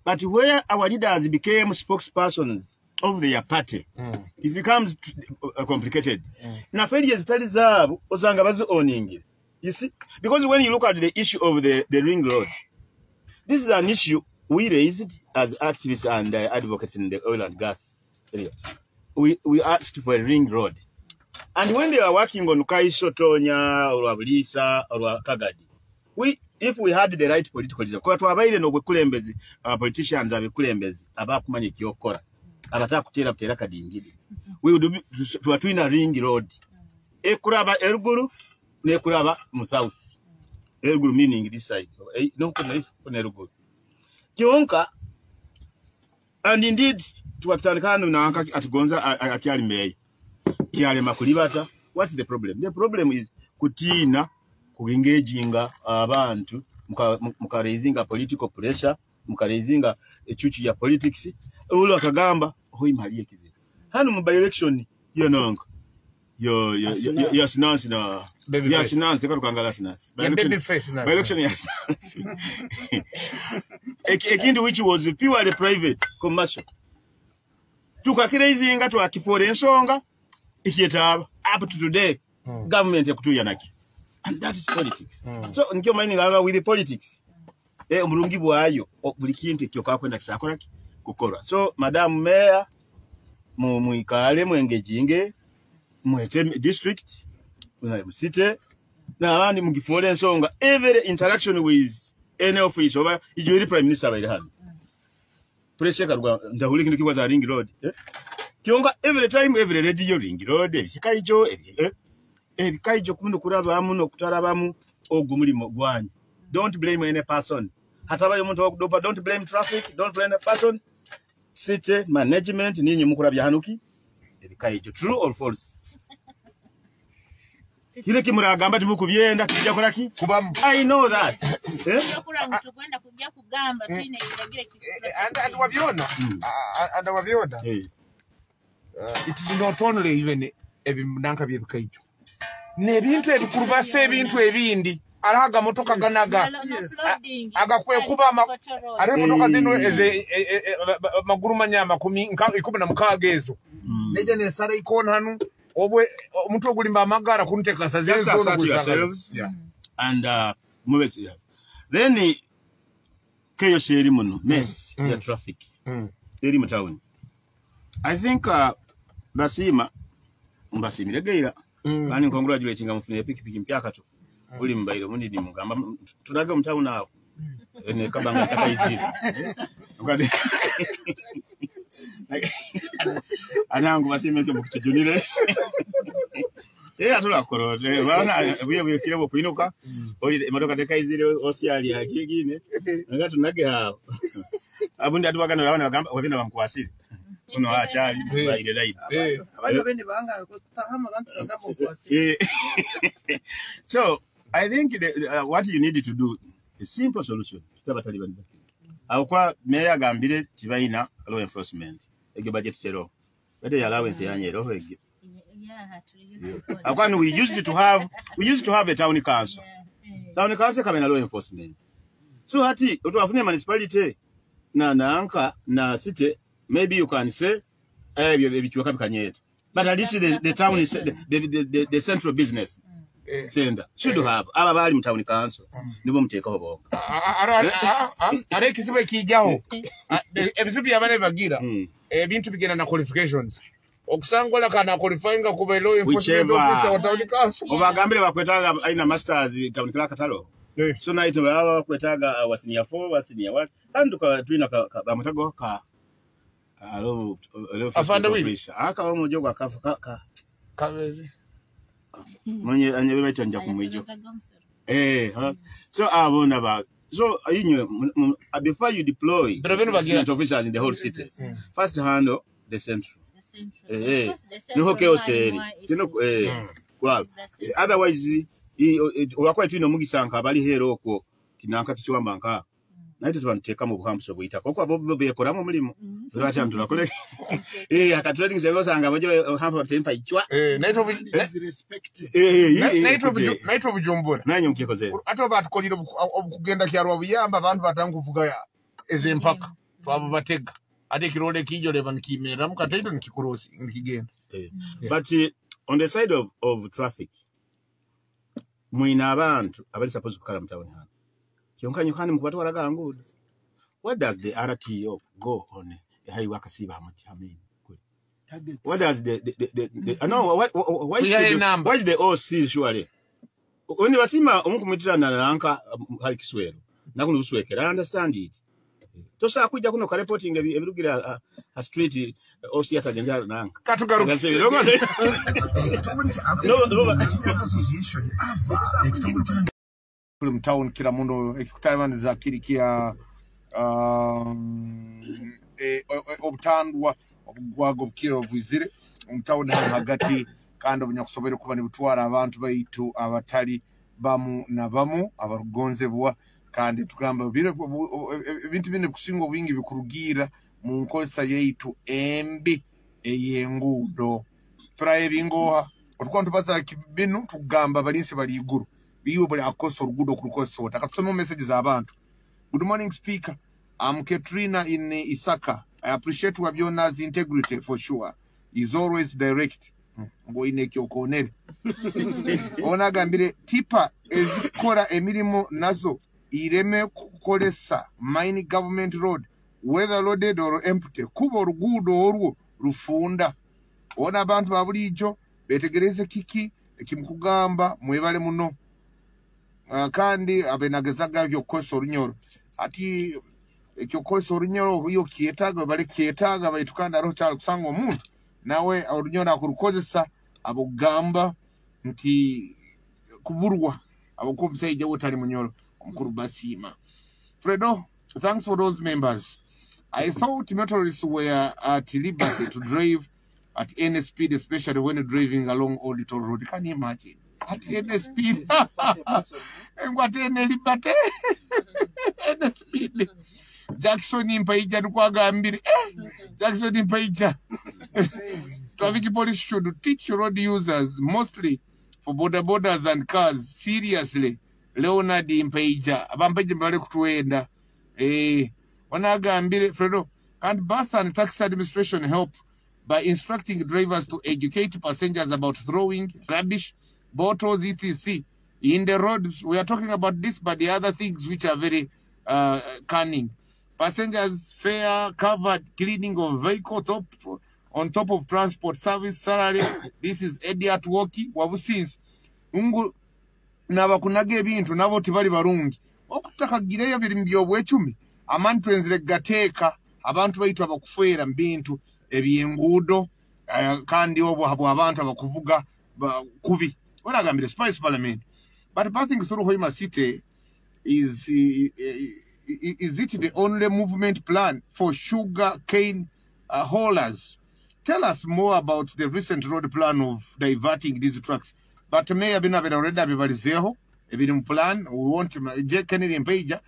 But where our leaders became spokespersons of their party, it becomes complicated. Now, failures owning. You see, because when you look at the issue of the ring road, this is an issue we raised as activists and advocates in the oil and gas area. We asked for a ring road. And when they were working on Kaiso Tonya or Abulisa or Kagadi, if we had the right political leader, kwa twabaire no bwekulembezi, our politicians abekulembezi abakumanya kyokora, abatakutera kutera kadingiri. We would be twatwina ring road. Ekuraba eruguru nekuraba mu south. Eruguru meaning this side. No kuna eruguru. Kyonka, and indeed tuwatandikana na atugonza akyali meyi. Makulibata. What's the problem? The problem is kutina kuengaginga abantu mukaraisinga political pressure, mukaraisinga echuchi ya politics. Ulo akagamba hoi maliye kizibu. Hano mu by election yononga. Yo yo sinansi na ya sinansi karukangala sinansi. By election ya sinansi. Ekintu which was purely private commercial. Tukakiraisinga twakifora ensonga ikietaba up to today government yakutuya naki, and that is politics. So nkyo maini laba with the politics omulungi bwayo buli kintu ekyo kakwenda kisakora kukora. So madam mayor muikale mwengejinge mwete district musite na abandi mugifore ensonga every interaction with any office oba ijuri prime minister baire hano pressure karwa ndahuli kintu kibaza ring road Kyonga every time every radio ring road ebikaijo ebikaijo kuno kurabamu no kutarabamu ogwo mulimo gwanyu. Don't blame any person. Hatabayo omuntu wakudopa, don't blame traffic, don't blame a person. City management ninyi mukurabya hanuki ebikaijo. True or false? Kile kimuragamba timukubyenda kijja kola ki? Kubamu. I know that. Okura tugenda kujja kugamba twine ekiragiro. And wabyona. And wabyona. It is not only even ebinanka byebikaijjo. N'ebintu ebikulu basa ebintu ebindi. Araga motoka ganaga. Agakwekuba are motoka zino eze maguru manyama 16 ezo. Neja nesara ikona hanu. Obwe omuntu ogulimba amagara kunteka saze Just assert yourselves. Yeah. And move serious. Then chaos eri muno mess ya traffic. Eri mu town. I think basima mbasimire geira. Kandi congratulating amufune pikipiki mpya kato. Uli mbairo munidi mugamba tunaga mu town awo. Ene kabanga takaizire. Ukade. Anangu basime kyo mukitujunire. Atula korote. Bana buye kirebo kuinuka. Oli emotoka tekaizire osiali hakigine. Nga tunage awo. Abundi atubagana labana bagamba wabina bamukwasire. Uno achali baire right. Abantu bene banga kutahama abantu bagamba okwasire. So I think what you need to do a simple solution. Kitabatalibaniza. Akwa meya gambire tibaina law enforcement. Ege budget zero. Bete ya allowance yanye roho ege. Akwani we used to have a town council. Town council kame na law enforcement. So hati otwafune municipality na nanka na city, maybe you can say ebikiwaka bikanyeta. But at least the town is the central business center should have aba bali mu town council nibo mutekaho bonka. Are kizibu ekijaho. Ebizibu byabane bagira. Ebintu bigenda na qualifications. Okusangola kana qualifying kuba law enforcement officer wa town council. Obagambire bakwetaga aina masters town clerk katalo. So na ito baba bakwetaga wa senior 4 wa senior 1 andu ka twina ka bamutago ka alo afanda wili aka omujogo akafu ka kabezi. Mwenye anyebe baitanja kumwijo. So abona ba so inyo before you deploy officers in the whole city, first handle the central. Niho chaos eri. Tino kwa otherwise olwakuba tulina omukisa nka abali heera okwo kinanka tukiwamba nka naye tetubanteka mu buhambuso buyitako okuba bo beekolamu omulimu lwaki antulakole akatulating osanga bojo hampa batempa ichwa naye tobujumbura nanyi mukikoze ate oba atukolire okugenda kyarwa buyamba abantu batanga kuvuga ez'empaka twabo batega ate ekirole kijo leba nikimereramu kataito nikikurosi nikigenda. But on the side of traffic mwina abantu abali supposed kukala mu town hano kyonka nyukani mukubatwala gangudo. What does the RTO go on a highway akasiba amuti? What does the no what why should why is the OC surely oni basima omukumitira na nanka hali kiswero nakuno buswekera. I understand it. Tosa kujja kuno ka reporting ebirugira a street OC atagenza nanka katugaruka no town kila mundo ekikutabaniza zakiri kia obutandwa obugwago obukiro obwizire omutawuni hagati kandi obunyakusobere kuba nibutwara abantu baitu abatali bamu na bamu abarugonzebwa kandi tugamba ebintu bine kusinga obwingi bikurugira mu nkozesa yaitu embi ey'enguudo. Turaye ebingoha otukuba ntubaza binu tugamba balinsi bali iguru biwe bali akosa oruguudo kurukozesa. Katusome messages abantu. Good morning speaker, I'm Katrina in Isaka. I appreciate Wabiona's integrity for sure. He's always direct. Ngoine kyokonere. Ona gambire tipa ezikora emirimo nazo ireme kukolesa mine government road whether loaded or empty kuba oruguudo orwo rufunda. Ona abantu babulijo betegereze kiki ekimukugamba mwebale muno. Kandi abenagezaga byokosa orunyoro. Ati ekyokosa orunyoro iyo kietaga bali kietaga baitukanda roho cyalo kusanga omuntu nawe orunyoro akurukozesa abugamba nti kuburwa abukumseije utali munyoro omukuru basima. Fredo, thanks for those members. I thought motorists were at liberty to drive at any speed, especially when driving along Old Toll Road. Can you imagine? At any speed. Ngu at any liberty. Any speed. Jackson Mpaija nikwagambire. Jackson Mpaija. Traffic police should teach road users, mostly for border borders and cars, seriously. Leonard Mpaija. Abampaija mbale kutuenda. Wanagambire Fredo, can bus and taxi administration help by instructing drivers to educate passengers about throwing rubbish, bottles, etc. in the roads? We are talking about this, but the other things which are very cunning. Passengers fare covered, cleaning of vehicle top on top of transport service salary. This is Eddie Atwoki wabusinzi ngu nabakunaga ebintu nabo tibali barungi okutakagireyo biri mu byobwecumi amantu enzire gateeka abantu baitu abakufeera mu bintu ebyenguudo kandi obwo habwa abantu abakuvuga kubi. Wanagambire Spice Parliament, but passing through Hoima City is it the only movement plan for sugar cane haulers? Tell us more about the recent road plan of diverting these trucks. But Mayor binabera already abibalizeho ebiri mu plan. We want je Kennedy Mpaija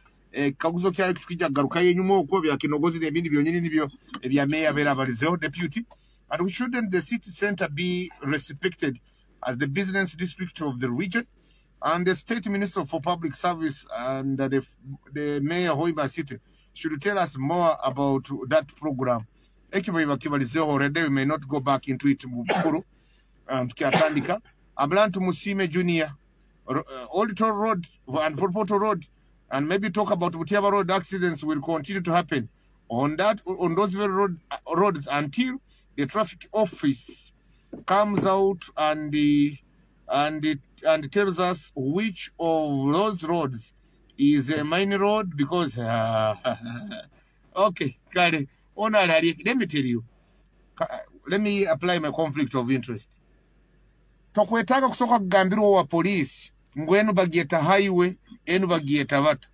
kaguzo kyayo tukija garukayo enyuma okwo bya kinogozi n'ebindi byonyini nibyo ebya Mayor bera abalizeho deputy. But we shouldn't the city center be respected as the business district of the region? And the state minister for public service and the mayor Hoima City should tell us more about that program. Already, we may not go back into it. Tukiatandika. Ablantu Musime Junior, Old Toll Road and Fort Portal Road, and maybe talk about Butiaba Road accidents will continue to happen on that, on those very roads until the traffic office comes out and tells us which of those roads is a minor road, because okay, got it. Let me tell you, let me apply my conflict of interest. Tokwetaka kusoka kugambirwa wa police ngu enu bagieta highway, enu bagieta bata.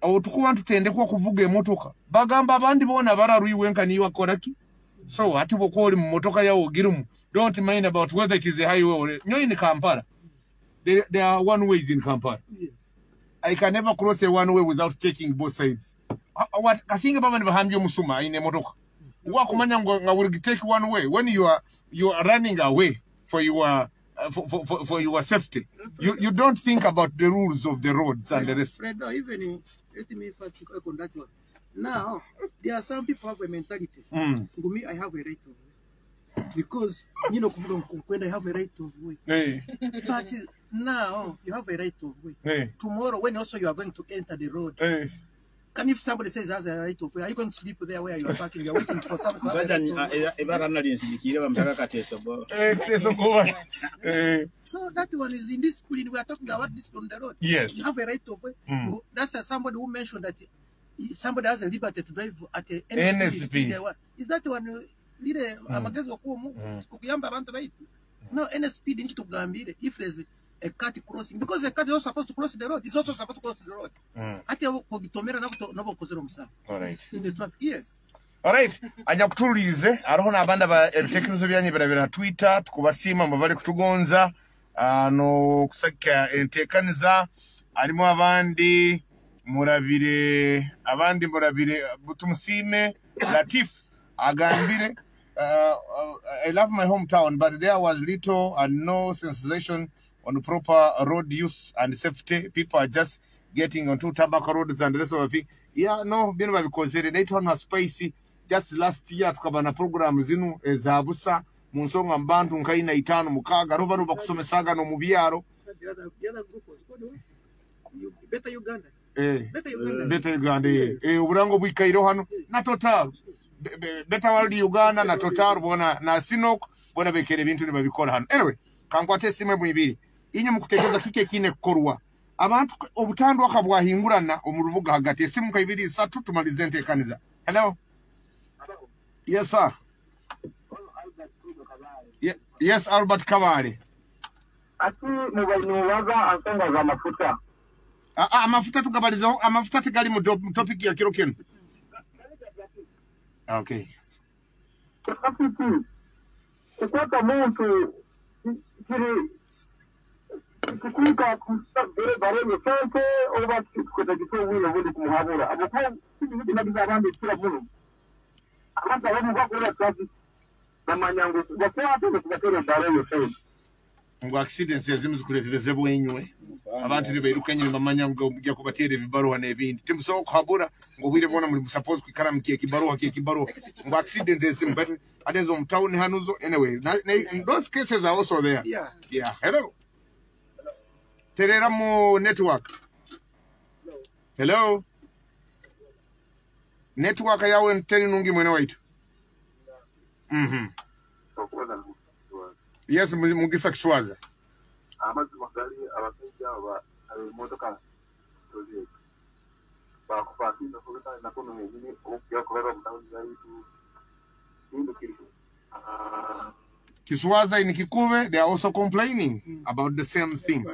Awo tukuba ntutendekwa kuvuga emotoka. Bagamba abandi bona bararwiwe nka niwa koraki. So ati bw'okuba oli mu motoka yawo ogirumu, don't mind about whether it is a highway or no. In Kampala, there are one ways in Kampala. Yes. I can never cross a one way without checking both sides. What kasinga baba nibahambye omusuma ine motoka. Wakumanya nga will take one way when you are running away for your for your safety. You don't think about the rules of the roads and the rest. Fredo, even let me first on that one. Now there are some people have a mentality. Me, I have a right of way because you know I have a right of way. Hey. But now you have a right of way. Hey. Tomorrow, when also you are going to enter the road. Hey. Can if somebody says has a right of way, are you going to sleep there where you are parking? You are waiting for someone to have a right of way. So that one is in discipline. We are talking about discipline on the road. Yes. You have a right of way. That's somebody who mentioned that somebody has a liberty to drive at any speed. Is that one lile amagezi wakuwa kukuyamba abantu baitu? No, any speed nchitugambire if there's a cat crossing, because a cat is also supposed to cross the road. It's also supposed to cross the road. Ati kugitomera nabo kozero musa. All right. In the traffic, yes. All right. Anya kutulize aroho nabanda ba ebitekerezo byanyu birabira Twitter tukubasima mbabale kutugonza no kusaka entekaniza arimo abandi murabire abandi murabire butumusime Latif agambire I love my hometown, but there was little and no sensitization on proper road use and safety. People are just getting onto tobacco roads and the rest of it. Yeah, no, bino babikozere naitwa na spicy. Just last year tukabana program zinu za busa mu nsonga mbantu nkaina itano mukaga ruba ruba kusomesaga no mu byaro. The other group was called what? Better Uganda. Better Uganda. Better Uganda. Yes. Uburango bwikairo hano na Total. Better World Uganda na Total bona na Sinok bona bekere bintu ne babikora hano. Anyway, kankwate simu mwibiri. Inye mukutekereza kike kine kukorwa. Abantu obutandwa akabwahingurana omurubuga hagati esimu kaibiri isatu tumalize entekaniza. Hello. Yes sir. Yes Albert Kabale. Ati mubaza ansonga za mafuta. Amafuta tugabaliza amafuta tegali mu topic ya kiro kino. Okay. Kukwata muntu kiri Kikuika barenye sente oba kwetagisa obwire obundi kumuhabura abukuba kinagiza abandi ekira muno abantu abamu bakorera traffic bamanya ngu bakwate kubatera ebbala sente Ngo accidents ezimu zikuletereze bwenywe abantu nibairuka nyine bamanya ngo mujya kubatera ebibaruha n'ebindi timusobola kuhabura ngo obwire bwona muri suppose kwikara mukiye kibaruha kiye kibaruha ngo accident ezimu, but ate zo mu town hanuzo. Anyway, those cases are also there. Yeah, hello, terera mu network. Hello, network yawe teri nungi mwene waitu. Yes, Mugisa Kiswaza. Amazima gali abasajja abo ab'emmotoka tozi bakupakinga kubita nakono yenyini okujja kubeera omutawuni yaitu kintu kiri. Kiswaza in Kikuube, they are also complaining about the same thing.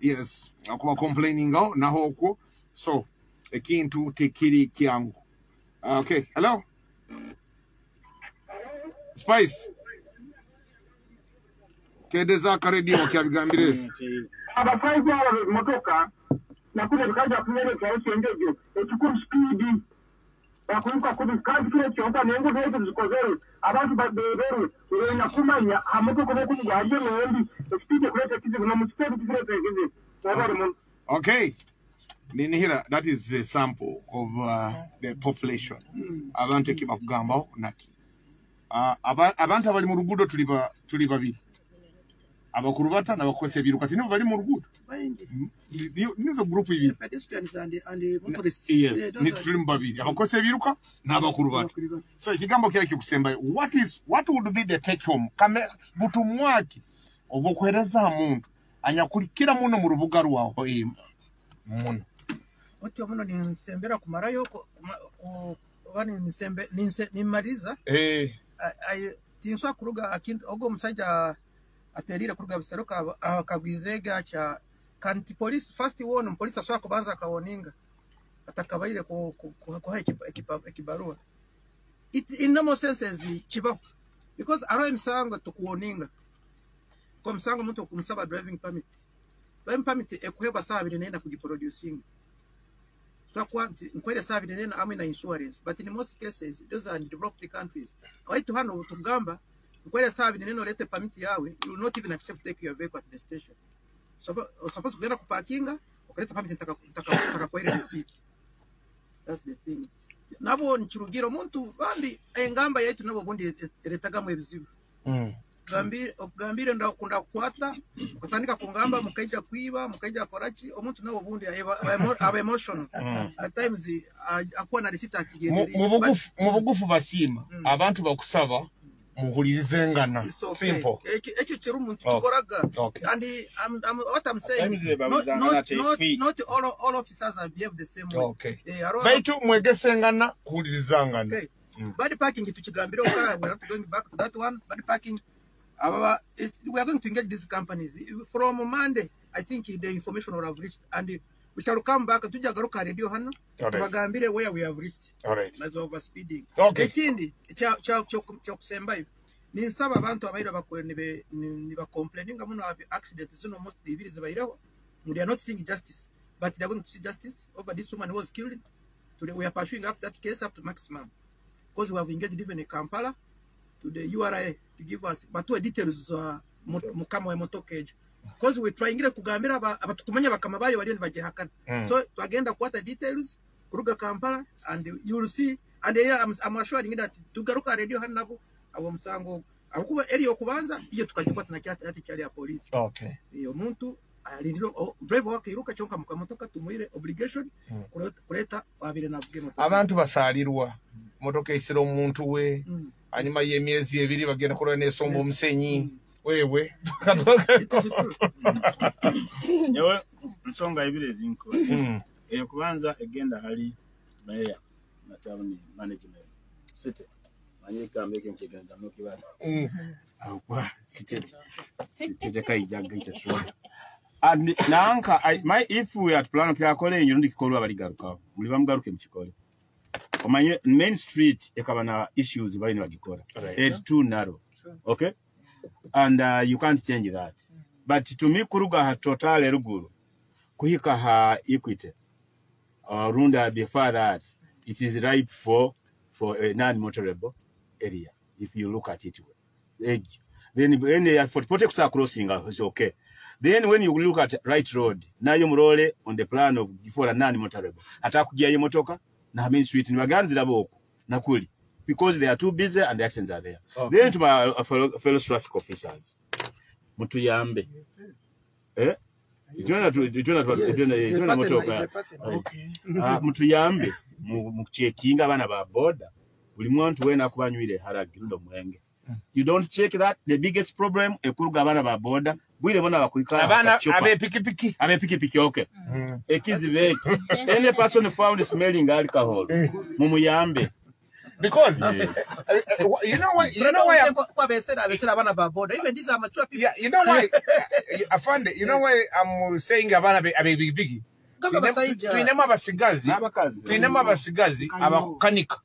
Yes, akuba complaining aho naho okwo. So ekintu tekiri kyangu. Okay, hello. Spice. Kedeza akaredio kyabigambire. Abasajja abo b'emmotoka nakuno bikaja kunyereka ekyengejo ekikuru speed bakuruka kubi kandi kire kyonka n'enguudo ezo zikozere abantu babeberwe urenda kumanya hamotoka bokuvuga hariyo n'endi speed ekuleta ekizibu n'omu speed kikuleta ekizibu wabali muno. Okay. Ninihira, that is a sample of the population. Abantu ekibakugambaho naki. Abantu abali mu luguudo tuli babiri. Abakurubata n'abakozesa ebiruka nibo bali mu luguudo. Bayingi. Nizo group ibiri. Pedestrians and motorists. Yes, Yeah, those ni are- tuli mu babiri. Abakozesa ebiruka n'abakurubata. Abakurubata. So ekigambo kyali kikusembayo. What would be the take home? Kame butumwaki obwokuhereza muntu anyakulikira muno mu rubuga rwawe muno. Otyo muno ninsembera kumarayo oba nimmaliza. Tinswa kuruga akintu ogwo omusajja aterire kuruga Busero akagwizega kya kanti police first warn police ashobora kubanza akawoninga atakabaire kuha ekibaruwa. It in normal senses kibaho because aro emisango tukuwoninga ko musango omuntu okumusaba driving permit ekuhebwa saa abiri nenda kugiproducing so kwa nkwere saa abiri nenda amwe na insurance, but in most cases those are developed countries. Waitu hano tugamba nkwere saa abiri nenda olete permit yawe, you will not even accept take your vehicle at the station. So suppose kugenda kuparkinga ukaleta permit ntaka kwere receipt. That's the thing. Nabo nchirugira omuntu bambi engamba yaitu nabo bundi eretagamu ebizibu. Okugambire ndakunda kukwata ukatandika kungamba mukaija kuiba mukaija korachi omuntu nawo bundi aba emotional at times akuwa na receipt akigendera. Mu bugufu basiima abantu bakusaba muhulirizengana. It's okay. Simple. Ekyo kiri omuntu kikoraga. And I'm what I'm saying, not all officers are behave the same way. Okay. Baitu mwegesengana kuhulirizangana. Okay. Bad parking tukigambire okara, we are not going back to that one. Bad parking we are going to engage these companies from Monday. I think the information will have reached and we shall come back tujagaruka radio hano tubagambire where we have reached. All right. That's over speeding. Okay. Ekindi kya kusembayo ninsaba abantu abaira bakwe ni ba complaining muno accident zino most ibiri zibaireho. We are not seeing justice, but they are going to see justice over this woman who was killed. Today we are pursuing up that case up to maximum because we have engaged even in Kampala to the URA to give us but to details mukama wa motoka ejo because we trying kugambira abatukumanya bakama bayo bali bagihakana. So twagenda kwata details kuruga Kampala and you will see and yeah, I'm assuring that tugaruka radio hano nabo abo musango abukuba eri okubanza iyo tukagikwata na cyati cyari ya police. Okay. Iyo muntu alindiro driver wake iruka cyonka mukamotoka tumuire obligation kuleta abire navuge motoka. Abantu basalirwa motoka isira omuntu we hanyuma y'emyezi ebiri bagenda kurora n'esomba omusenyi wewe. Nyewe nsonga ibiri ezinko eyo kubanza egenda hali mayor na town management city manye kambe kenkiganza no kibaza akwa city city kaijaga ite tuwa and nanka my if we are plan kyakole enyo ndi kikolwa baligaruka muli bamugaruke mukikole omanye main street ekaba na issues bayina bagikora. It's too narrow. Okay, and you can't change that. But to me, kuruga ha Total eruguru kuhika ha Equity runda before that, it is ripe for a non-motorable area if you look at it. Then when for protect crossing is okay. Then when you look at right road, nayo murole on the plan of for a non-motorable. Atakugiya motoka na main street ni baganzira boko nakuli, because they are too busy and the accidents are there. Okay. Then to my fellow traffic officers, mutuyambe. Motoka. Mutuyambe mu checkinga abana ba boda. Buli muntu wena akubanywire haragi ndo mwenge. You don't check that. The biggest problem ekuruga abana ba boda bwire bona bakwika abana abe pikipiki abe pikipiki, okay. Ekizibeki, any person found smelling alcohol, mumuyambe. Because you know why, you know why abesera abana ba boda, even these are mature people. Yeah, you know why, afande, you know why I'm saying abana abe pikipiki? Tuinemu abasigazi abakanika.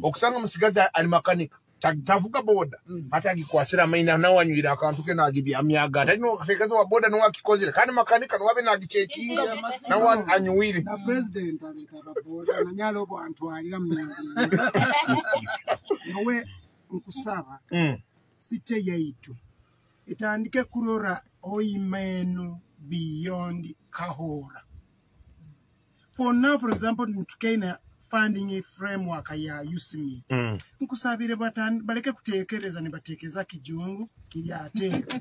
Okusanga omusigazi ali makanika, tavuga boda, ate agikwasira maina nawanywira akantu ke nagibyamyaga ate nokateekaza wa boda nowakikozere kandi makanika nowabe nagichekinga nawe anywire. Na president aleta ababoda nanyala obwo antwalira munyango nowe nkusaba site yaitu etandike kurora oimenu beyond Kahora. For now, for example, ntukaina funding framework ya USIMI. Nkusabire baleke kutekereza nibatekeza Kijungu kiri ateetu.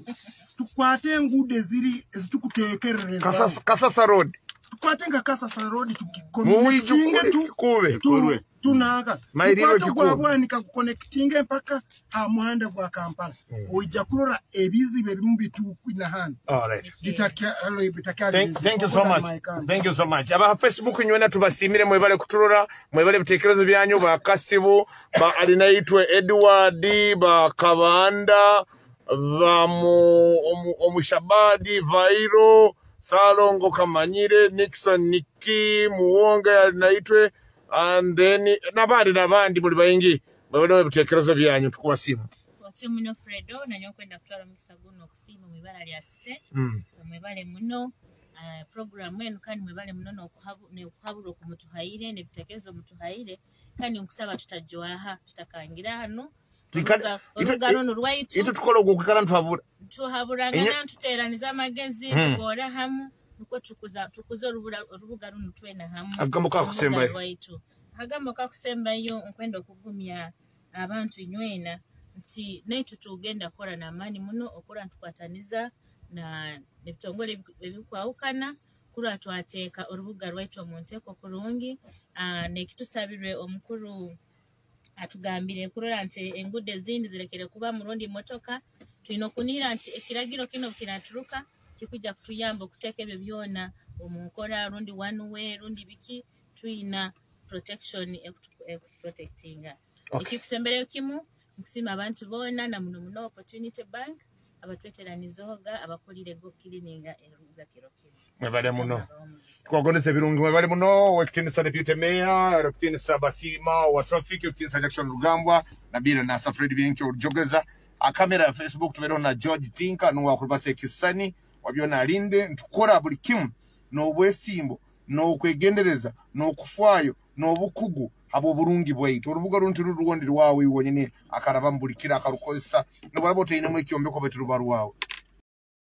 Tukwate enguudo eziri ezitukutekerereza. Kasasa Road. Tukwate nga Kasasa Road tukiconnectinge tu kube tunaka. Tukwate gwa Bwanika kuconnectinge mpaka ha muhanda gwa Kampala. Oija kurora ebizibu ebimu bitukwina hano. All right. Bitakyali. Thank you so much. Thank you so much. Aba Facebook nywena tubasimire, mwebale kuturora, mwebale bitekerezo byanyu, ba Kasibu, ba Alinaitwe Edward, ba Kabanda, ba Omushabadi, Vairo, Salongo Kamanyire, Nixon Niki, Muwonga Alinaitwe, and then nabandi muli bayingi. Mwebale bitekerezo byanyu, tukubasiima. Otyo muno Fredo, nanyo kwenda kutwala omukisa guno okusiima mu ibala lya site. Mwebale muno programu eno, kandi mwebale muno n'okuhabura okumutuhaire n'ebitekerezo mutuhaire, kandi nkusaba tutajwaha tutakangira hano. Oruga runo rwaitu. Itu tukola ogwo kwikara ntuhabura. Tuhaburangana, tuteraniza amagezi, tukora hamu nukwo tukuza orubuga runo twena hamu. Akagambo kakusembayo. Rwaitu, akagambo kakusembayo, nkwenda okugumya abantu inywena nti naitu tugenda kukora n'amaani muno okura ntukwataniza na ebitongole ebikwawukana kurwa twateeka orubuga rwaitu omu nteeko kurungi. Nekitusabirwe omukuru atugambire kurora nti enguudo ezindi zirekere kuba murundi motoka. Tulina okunihira nti ekiragiro kino kiraturuka kikujja kutuyamba okuteeka ebyo byona omu nkora, rundi one way rundi biki, tuyina protection ekuprotectinga. Ekikusembereyo kimu, nkusiima abantu boona na muno muno Opportunity Bank abatweteranizoga abakolire go cleaninga erubuga kiro kino. Mwebale muno, twagondesa ebirungi. Mwebale muno, wekitinisa deputy mayor, wekitinisa Basima wa traffic, wekitinisa Jackson Rugambwa nabira na Safred Bienki orujogeza akamera ya Facebook. Tubereho na George Tinka nuwa kulubasa ekisani wabyona alinde. Ntukora buli kimu n'obwesimbo n'okwegendereza n'okufaayo n'obukugu habw'oburungi bwaitu. Orubuga runo tiruri rwondi rwawe iwe wonyene akaraba mu buli kiro akarukozesa nobaraba otainemu ekyombeko baitu ruba rwawe.